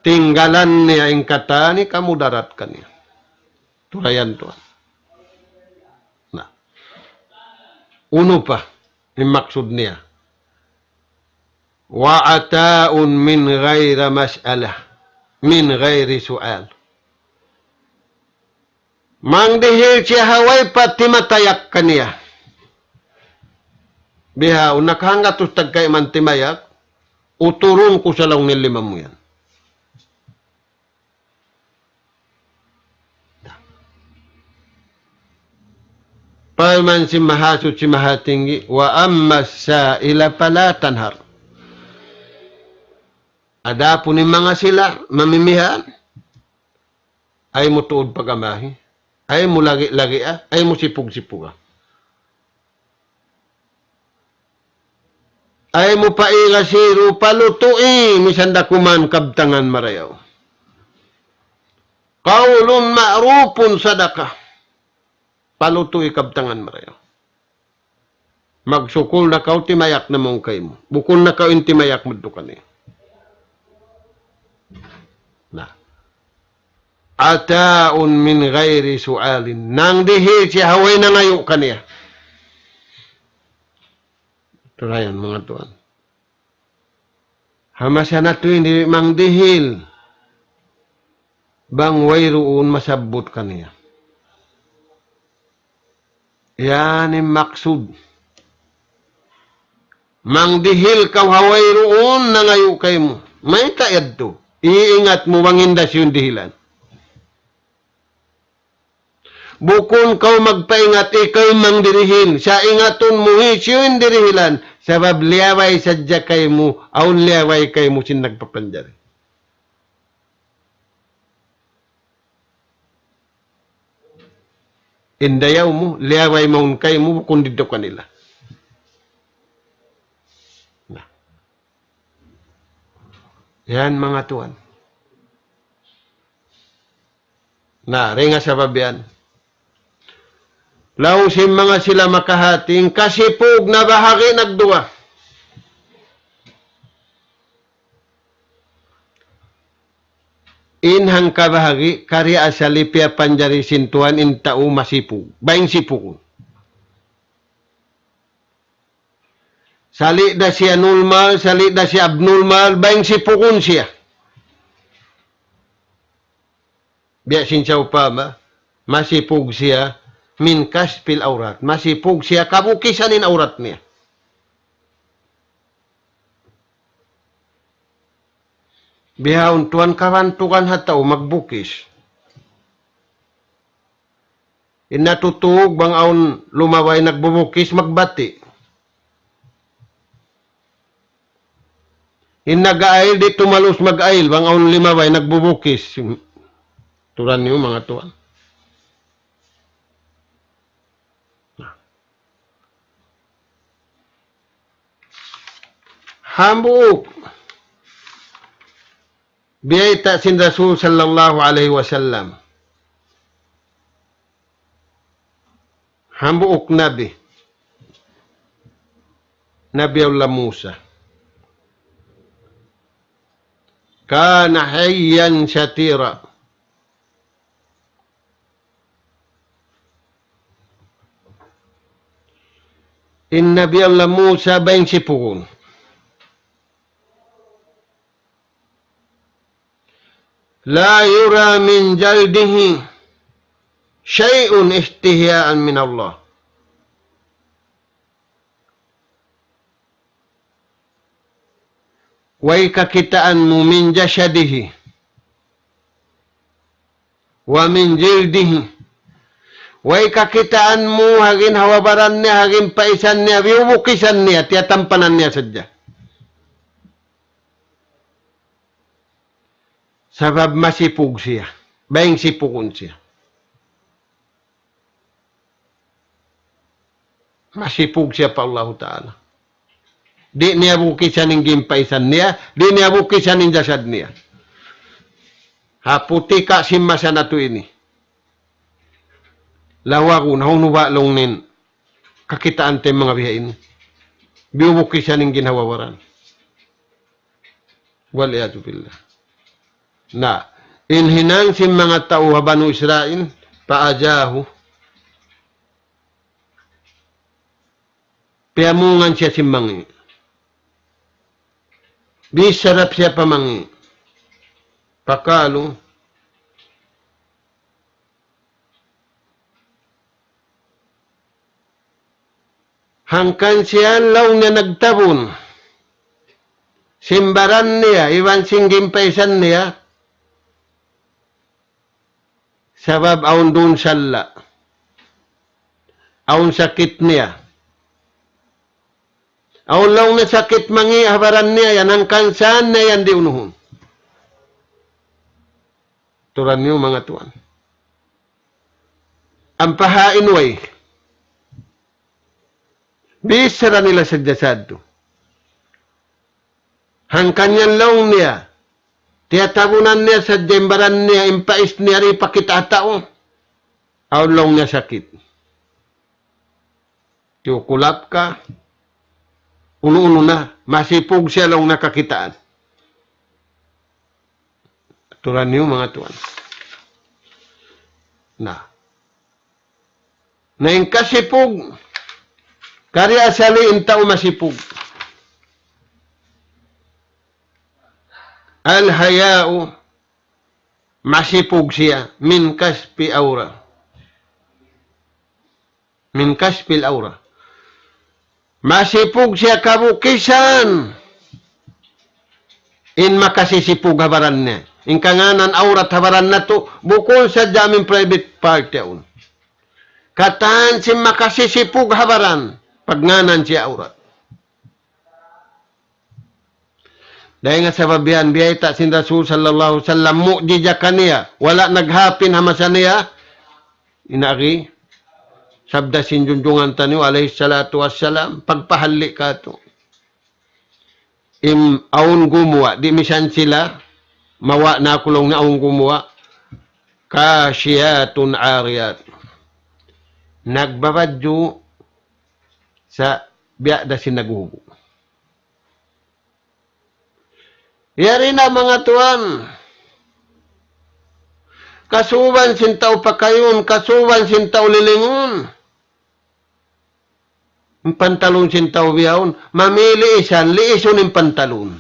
tinggalan niya in katan hikamudarat kaniya. Tulayan tuwan. Na. Unu pa in maksud niya? وعطاء من غير مسألة، من غير سؤال. Mangdihil siya ha way pa timatayak kaniya. Bihaun nakahanggatus tagkayman timayak, uturun ku sa laung niya in lima mu yan. Parman sin Mahasuchi Mahatinggi, وأما السائل فلا تنهر. Adapun in manga sila mamimihan, ayaw mu tuud pagamahi, ayaw mu lagi'-lagia, ayaw mu sipug-sipuga. Ayaw mu paiga siru, palutu'i, misan da kuman kabtangan marayaw. قول معروف صدقة. Palutu'i kabtangan marayaw. Magsukul na kaw timayak na mawn kaymu. Bukun na kaw in timayak madtu kaniya. Na. عطاء من غير سؤال. Nangdihil siya ha way nangayu' kaniya. Tulayan, manga tuwan. Ha masa natu' ini mangdihil bang wayruun masabbut kaniya. Yan in maksud. Mangdihil kaw ha wayruun nangayu' kaymu. Mayta' yadtu? Iingat mu bang in da siyu in dihilan. Bukun kaw magpaingat, ikaw in mangdirihil. Sa' ingatun mu hisiyu in dirihilan. Sabab liyaway sadja kaymu, awn liyaway kaymu sin nagpapanjari. In dayaw mu, liyaway mawn kaymu, bukun didtu kanila. Na. Yan, manga tuwan. Na, dayn ha sabab yan. Laung sin manga sila makahati, in kasipug na bahagi' nagduwa. In hangka bahagi', kari asal piyapanjari sin Tuhan in tau masipug. Bang sipugun. Sali' da siya normal, sali' da siya abnormal, bang sipugun siya. Biya' sin sawpama, masipug siya, من كشف العورات. Masipug siya, kabukisan in awrat niya. Bihaun tuwan kabantugan ha tau magbukis. In natutug bang awn lumabay nagbubukis magbati'. In nag-aayil di' tumalus mag-aayil bang awn limabay nagbubukis. Turan niyu manga tuwan. Hambuuk biyayta' sin Rasul sallallahu alayhi wasallam. Hambuuk nabi. Nabi Allah Musa. كان حيا شتيرا. In Nabi Allah Musa bayng sipugun. لا يرى من جلده شيء استحياء من الله. Way kakitaan mu من جسده ومن جلده. Way kakitaan mu ha ginhawa-baran niya, ha ginpaisan niya, biyubukisan niya, tiyatampanan niya sadja. Sabab masipug siya. Bayng sipugun siya. Masipug siya pa Allahu Ta'ala. Di' niya bukisan in ginpaisan niya, di' niya bukisan in jasad niya. Ha puti' ka sin masa natu' ini. Lawagun, ha unu ba laung niya in kakitaan ta in manga biya' ini. Biyubukisan in ginhawa-baran. والعياذ بالله. Na, in hinang sin manga tau ha Banu Israil, فأجاءه. Piyamungan siya sin mangi'. Bisarap siya pa mangi'. فقالوا. Hangkan siya laung niya nagtabun sin baran niya, iban sin ginpaisan niya, sabab awn duun sala', awn sakit niya. Awn laung niya sakit mangi' ha baran niya yan, hangkan saan niya yan di' unuhun. Turan niyu manga tuwan. Ampa ha in way. Bichara nila sadja sadtu. Hangkan yan laung niya. Tiyatabunan niya sadja in baran niya, in pais niya di' pakita' ha tau. Awn laung niya sakit. Tiyukulap ka. Unu-unu na. Masipug siya laung niya kakitaan. Turan niyu manga tuwan. Na. Na in kasipug, kari asali in tau masipug. الحياء, masipug siya, من كشف العورة. من كشف العورة. Masipug siya kabukisan in makasisipug ha baran niya. In kangānan awrat ha baran natu', bukun sadja amu in private part yaun. Katan sin makasisipug ha baran, pagngānan siya awrat. Dayn ha sabab yan, biyayta' sin Rasul sallallahu alayhi wasallam, mu'jiza kaniya, wala' nag-happen ha masa niya, in agi, sabda sin junjungan taniyu alayhi salatu wassalam, pagpahalli' katu'. In awn gumuwa', di' misan sila, mawa' na aku laung niya awn gumuwa', كاسيات عاريات. Nagbabadju' sa' biya' da sin naghubu'. Yari na manga tuwan. Kasuban sin tau pakayun, kasuban sin tau lilingun. In pantalun sin tau bihaun, mamili isan, liisun in pantalun.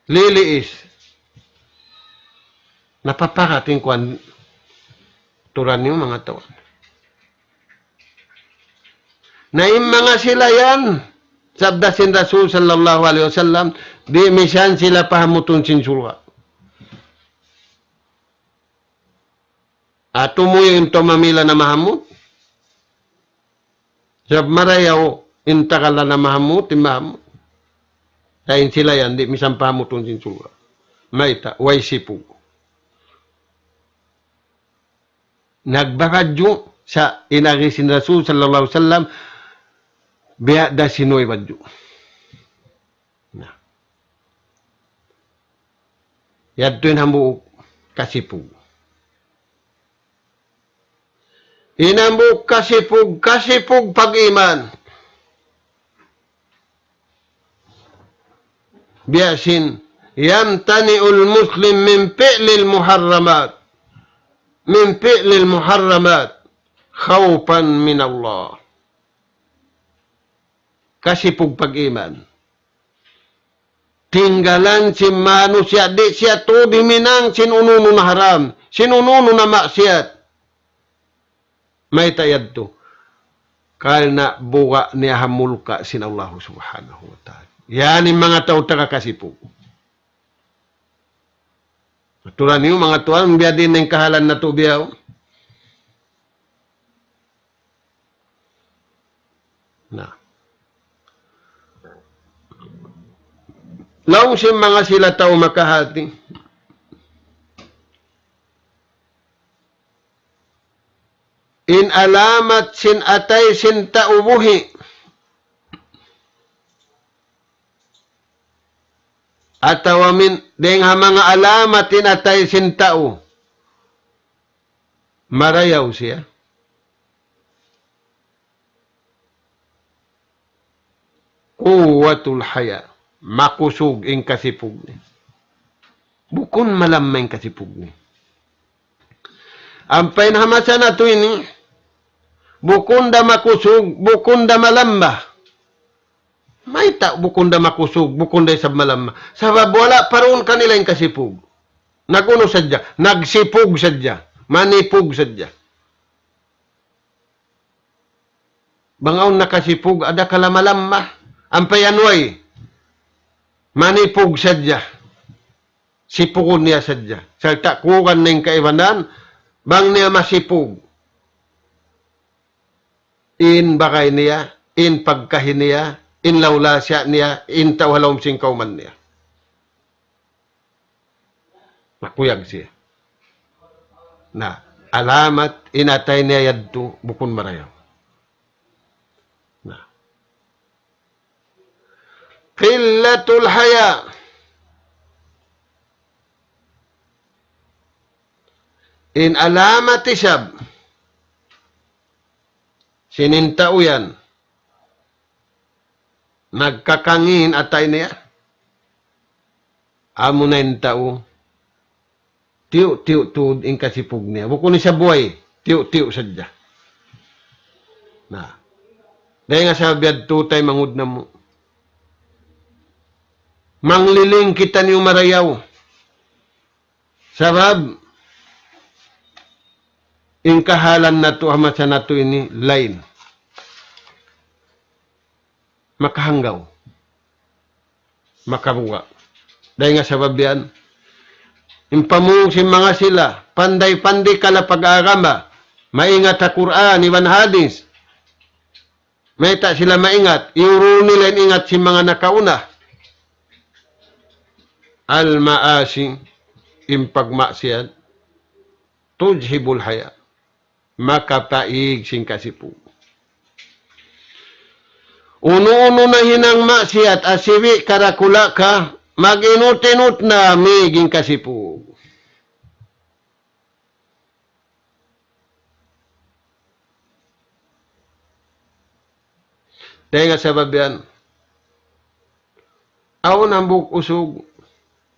Liliis. Napaparat in kuwan turan niyu manga tau. Na in manga sila yan, sabda sin Rasul sallallahu alayhi wasallam, di' misan sila pahamutun sin surga'. Atu mu in tau mamila na mahamut. Sabab marayaw in tagal na mahamut, in mahamut. Sa' in sila yan, di' misan pahamutun sin surga'. Mayta', way sipug. Nagbabadju' sa' in agi sin Rasul sallallahu alayhi wasallam, biya' da sin way badju'. Yadtu in hambuuk kasipug. In hambuuk kasipug, kasipug pag-iman. Biya' sin, يمتنع المسلم من فعل المحرمات، من فعل المحرمات خوفا من الله. Kasipug pag-iman. Tinggalan sin manusiya', di' siya tuud himinang sin unu-unu na haram, sin unu-unu na maksiyat. Mayta' yadtu? Karna' buga' niya ha mulka' sin Allahu Subhanahu wa Ta'ala. Yan in manga tau taga kasipug. Aturan niyu manga tuwan, biya' diin in kahalan natu' biya'. Na. Laung sin manga sila tau makahati. In alamat sin atay sin tau buhi'. Atawa amin, dayn ha manga alamat in atay sin tau. Marayaw siya. قوة الحياء. Makusug in kasipug niya. Bukun malamma in kasipug niya. Ampa in ha masa natu' ini, bukun da makusug, bukun da malamma. Mayta' bukun da makusug, bukun da isab malamma? Sabab wala' pa duun kanila in kasipug. Nag-unu sadja, nagsipug sadja, manipug sadja. Bang awn nakasipug, ada kala malamma. Ampa yan way. Manipug sadja. Sipugun niya sadja. Sarta' kuugan na in kaibanan, bang niya masipug. In bagay niya, in pagkahi niya, in lawlasa niya, in tau ha lawm sin kawman niya. Makuyag siya. Na, alamat in atay niya yadtu bukun marayaw. Na. قلة الحياء. In alamat isab sin in tau yan, nagkakangi' in atay niya. Amu na in tau, tiyu'-tiyu' tuud in kasipug niya. Bukun isab way, tiyu'-tiyu' sadja. Na. Dayn ha sabab yadtu, taymanghud namu', mangliling kitaniyu marayaw. Sabab, in kahalan natu' ha masa natu' ini lain. Makahanggaw. Makabuga'. Dayn ha sabab yan, in pamung sin manga sila, panday-panday kala pag-agama, maingat ha Qur'an iban hadith. Mayta' sila maingat, iyurul nila in ingat sin manga nakauna. المعاصي, in pagmaksiyat, تذهب الحياء. Makapaig sin kasipug. Unu-unu na hinang maksiyat, asibi' karakula ka, mag-inut-inut na, miig in kasipug. Dayn ha sabab yan, awn hambuuk usug,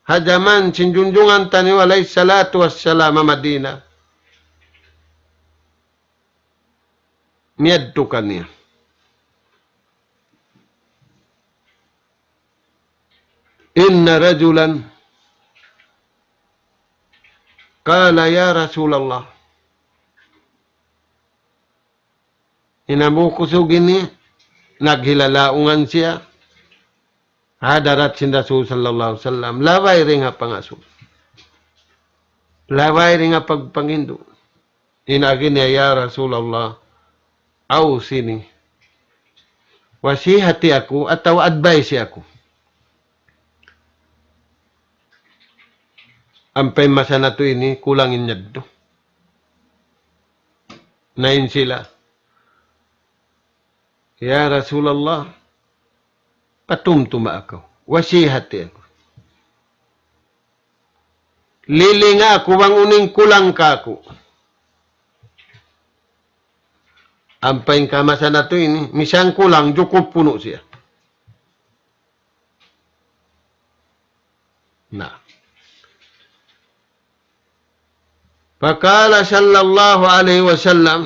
ha jaman sin junjungan taniyu alayhi salatu wassalam ha Madina. Miyadtu kaniya. إن رجلا قال: يا رسول الله. In hambuuk usug ini, naghilalaungan siya, hadarat sin Rasul sallallahu alayhi wasallam, labay dayn ha pangasubu. Labay dayn ha pagpanghindu'. In agi niya, "Ya Rasulullah, awsini." Wasihati aku atawa advice aku. Ampa in masa natu' ini, kulang in yadtu. Na in sila, "Ya Rasulullah, patumtuma aku. Wasihati aku." Lilinga aku bang unu in kulang kaku'. Ampa in kamasa natu' ini, misan kulang, jukup punu' siya. Na. فقال صلى الله عليه وسلم: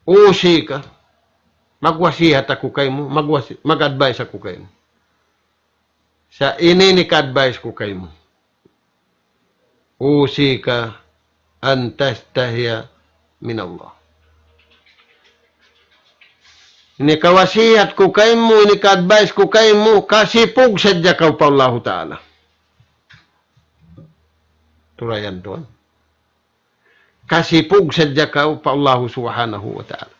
أوصيك, magwasiyat aku kaymu, magwasi-, mag-advise aku kaymu. Sa' ini in ika-advise ku kaymu. أوصيك أن تستحي من الله. Ini kawasiyat ku kaymu, ini ka-advise ku kaymu, kasipug sadja kaw pa Allahu Ta'ala. Tulayan tuwan. Kasipug sadja kaw pa Allahu Subhanahu wa Ta'ala.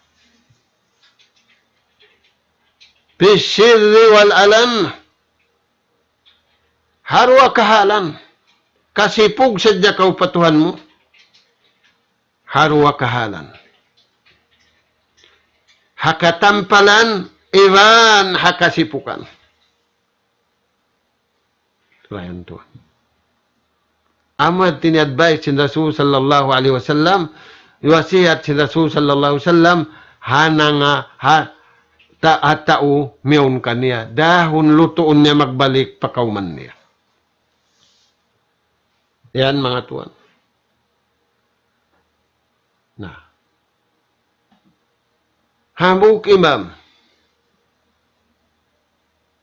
في السر والعلن. Ha duwa kahalan, kasipug sadja kaw pa Tuhan mu. Ha duwa kahalan. Ha katampalan, iban ha kasipugan. Lain tuwan. Amu in advice sin Rasul sallallahu alayhi wasallam, wasiyat sin Rasul sallallahu alayhi wasallam, ha nanga, ha, ta-, ha tau miyawn kaniya, dahun lutuun niya magbalik pa kawman niya. Yan, manga tuwan. Na. Hambuuk imam.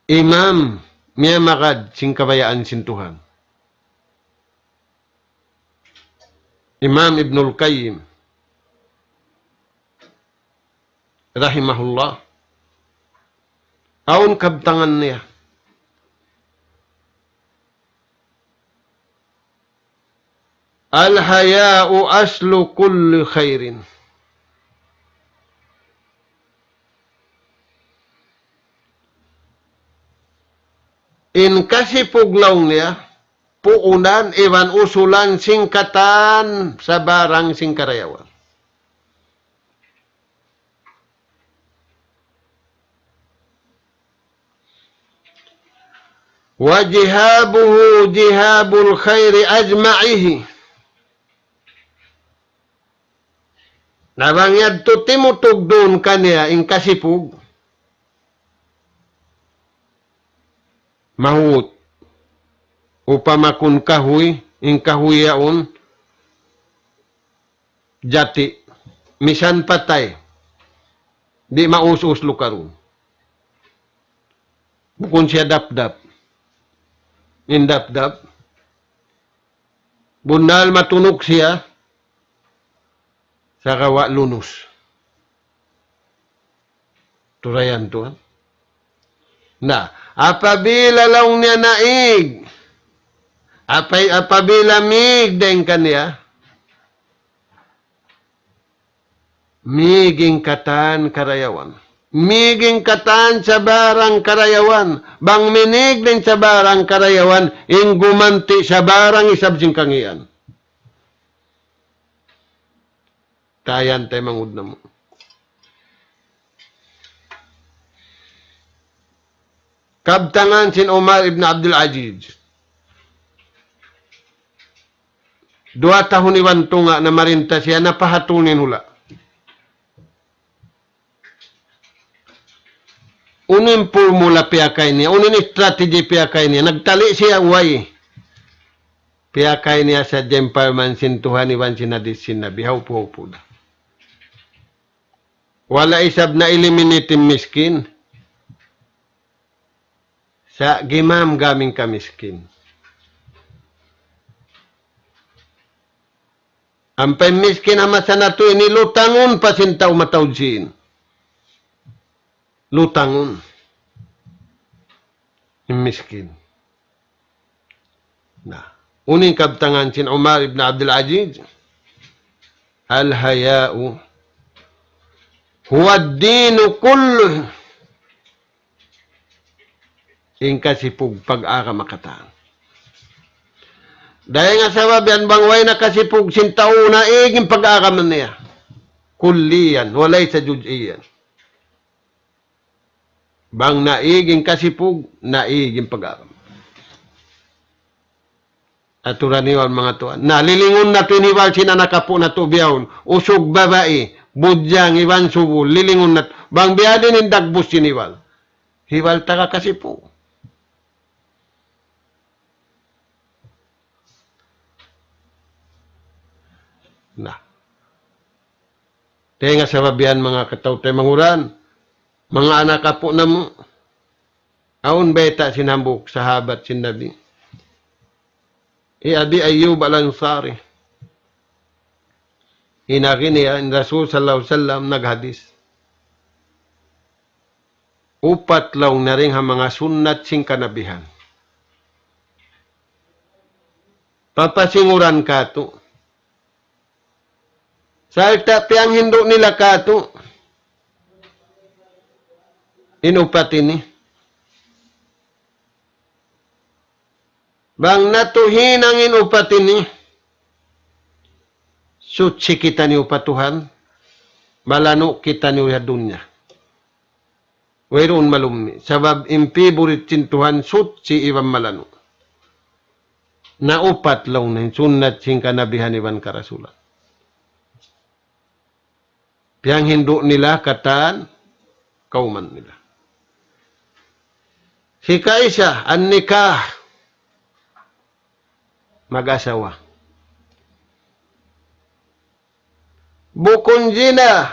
Imam miyamagad sin kabayaan sin Tuhan. Imam Ibnul Qayyim rahimahullah. Awn kabtangan niya. الحياء أصل كل خير. In kasipug laung niya, puunan iban usulan sin katan sabarang sin karayawan. وجهابه جهاب الخير أجمعه. Na bang yadtu timutug duun kaniya in kasipug. Mahut. Upama kun kahuy, in kahuy yaun, jati. Misan patay. Di' maus-us lukarun. Bukun siya dapdap. In dapdap. Bunnal matunuk siya. Sagawa' lunus. Tulayan tuwan. Na, apabila laung niya naig, apa-, apabila mig dayn kaniya, mig in katan karayawan. Mig in katan sabarang karayawan. Bang minig dayn sabarang karayawan, in gumanti' sabarang isab sin kangīan. Tayan taymanghud namu'. Kabtangan sin Umar ibn Abdul Aziz. Duwa tahun iban tunga' namarinta siya, napahatul in hula'. Unu in pulmula piyakay niya, unu in strategy piyakay niya, nagtali siya way. Piyakay niya sadja in parman sin Tuhan iban sin hadith sin Nabi, hawpu-hawpu da. Wala' isab na-eliminate in miskin. Sa' gimam gamin kamiskin. Ampa in miskin ha masa natu' ini lutangun pa sin tau mataud sīn. Lutangun. In miskin. Na, unu in kabtangan sin Umar ibn Abdul Aziz, الحياء هو الدين كله. In kasipug pag-agama katan. Dayn ha sabab yan bang way na kasipug sin tau naig in pag-agama niya. كليا وليس جزئيا. Bang naig in kasipug, naig in pag-agama. Aturan iban manga tuwan. Na, lilingun natu' in hibal sin anak apu' natu' bihaun. Usug babai, budjang, iban subul, lilingun natu'. Bang biya' diin in dagbus sin hibal. Hibal taga kasipu. Na. Dayn ha sabab yan manga kataw-taymanghuran, manga anak apu' namu'. Awn bayta' sin hambuuk sahabat sin Nabi. Hi Abi Ayyub Al-Ansari. In agi niya, in Rasul sallallahu alayhi wasallam naghadis. Upat laung niya dayn ha manga sunnat sin kanabihan. Papasinguran katu'. Sarta' piyanghindu' nila katu'. In upat ini. Bang natu' hinang in upat ini, suchi kitaniyu pa Tuhan, malanu' kitaniyu ha dunya. Wayruun malummi'. Sabab in favorite sin Tuhan, suchi iban malanu'. Na upat laung niya in sunnat sin kanabihan iban karasulan. Piyanghindu' nila katan kawman nila. Hikaisa, an-nikah. Mag-asawa. Bukun zina.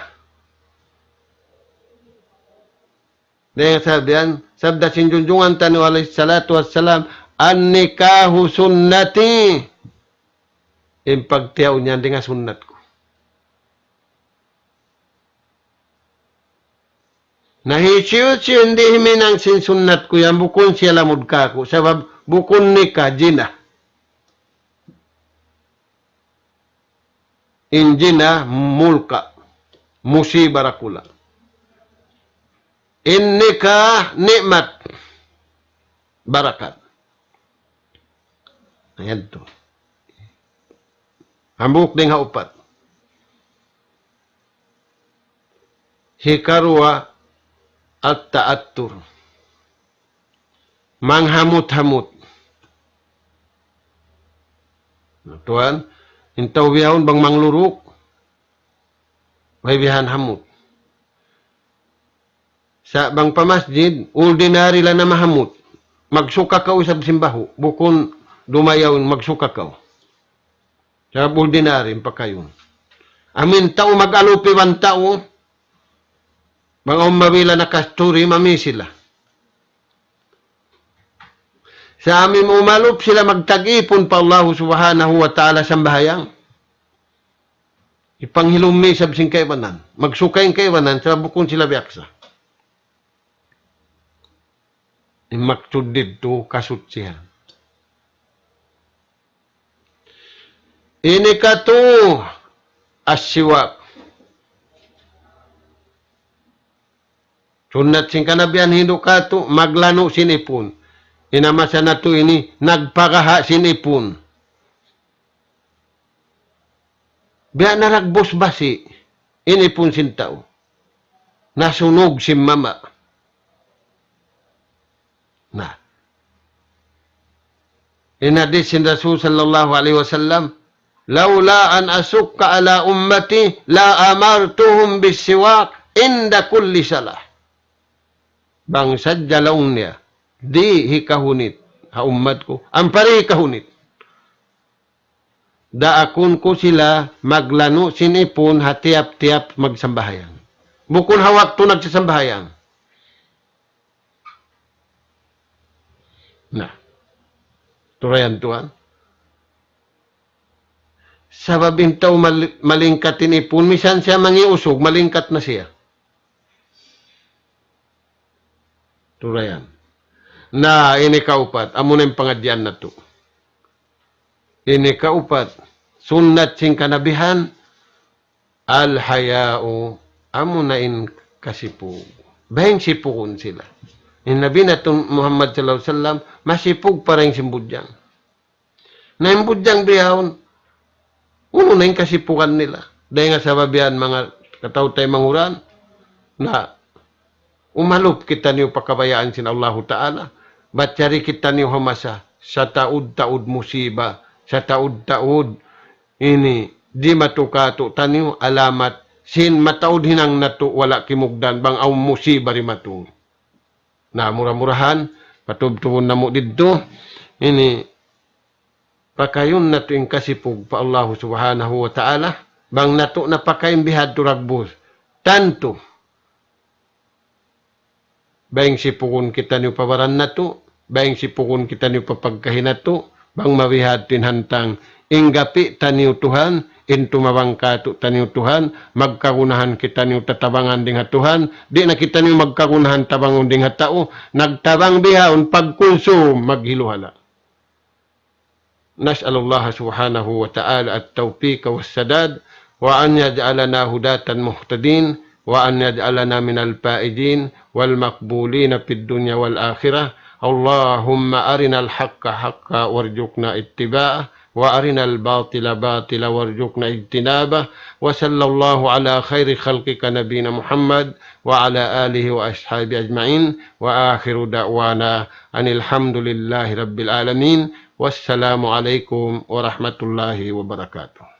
Dayn ha sabab yan, sabda sin junjungan taniyu alayhi salatu wassalam, "An-nikahu sunnati." In pagtiyaun yan dayn ha sunnat ku. Na hisiyu-siyu in di' huminang sin sunnat ku yan, bukun siya lamud kaku'. Sabab bukun nikah, zina. In zina, mulka', musiba dakula'. In nikah, ni'mat, barakat. Ayan tu. Hambuuk dayn ha upat. Hikaruwa, at-ta'attur. Manghamut-hamut. Tuwan, in tau bihaun bang mangluruk, way bihan hamut. Sa' bang pa masjid, ordinary la na mahamut. Magsuka kaw isab sin bahu', bukun dumayaw in magsuka kaw. Sabab ordinary in pakayun. Amin tau mag-alup iban tau, bang awn mabila nakasturi, mami sila. Sa' amin umalup sila magtag-ipun pa Allahu Subhanahu wa Ta'ala sambahayang. Ipanghilum isab sin kaibanan. Magsuka in kaibanan, sabab bukun sila biyaksa. In maksud didtu kasuchihan. Ini katu as-siwak. Sunnat sin kanabihan hindu' katu', maglanu' sin ipun. In masa natu' ini, nagpagaha' sin ipun. Biya' na dagbus basi', in ipun sin tau. Nasunug sin mama. Na. In hadis sin Rasul sallallahu alayhi wasallam, "لولا أن أشق على أمتي لأمرتهم بالسواك عند كل صلاة." Bang sadja laung niya, di' hikahunit ha ummat ku, ampa di' hikahunit. Daakun ku sila maglanu' sin ipun ha tiyap-tiyap magsambahayang. Bukun ha waktu nagsasambahayang. Na. Turayan tuwan. Sabab in tau mal-, malingkat in ipun, misan siya mangi' usug, malingkat na siya. Turayan. Na, ini kaupat, amuna in pangadjian natu'. Ini kaupat, sunnat sin kanabihan, al-haya'u, amuna in kasipug. Bang sipugun sila. In Nabi natu' Muhammad sallallahu alayhi wasallam, masipug pa dayn sin budjang. Na in budjang bihaun, unu na in kasipugan nila. Dayn ha sabab yan manga kataw-taymanghuran, na umalup kitaniyu pa kabayaan sin Allahu Ta'ala, bat yari kitaniyu ha masa, sataud-taud musiba, Sataud-taud ini dimatu kātu'niyu alamat sin mataud hinang natu' wala' kimugdan bang awn musiba dimatung. Na mura-murahan, patubtubun namu' didtu, ini pakayun natu' in kasipug pa Allahu Subhanahu wa Ta'ala, bang natu' na pakain bihadtu dagbus. Tantu, bang sipugun kitaniyu pa baran natu', bang sipugun kitaniyu pa pagkahi natu', bang mabihadtu in hantang, in gapi' taniyu Tuhan, in tumabang kātu'niyu Tuhan, magkagunahan kitaniyu tatabangan dayn ha Tuhan, di' na kitaniyu magkagunahan tabangun dayn ha tau, nagtabang bihaun pagkunsum, maghiluhala'. نسأل الله سبحانه وتعالى التوفيق والسداد، وأن يجعلنا هداة مهتدين، وأن يجعلنا من الفائزين والمقبولين في الدنيا والآخرة. اللهم أرنا الحق حقا وارزقنا اتباعه، وأرنا الباطل باطلا وارزقنا اجتنابه. وصلى الله على خير خلقك نبينا محمد وعلى آله وأصحابه أجمعين. وآخر دعوانا أن الحمد لله رب العالمين. والسلام عليكم ورحمة الله وبركاته.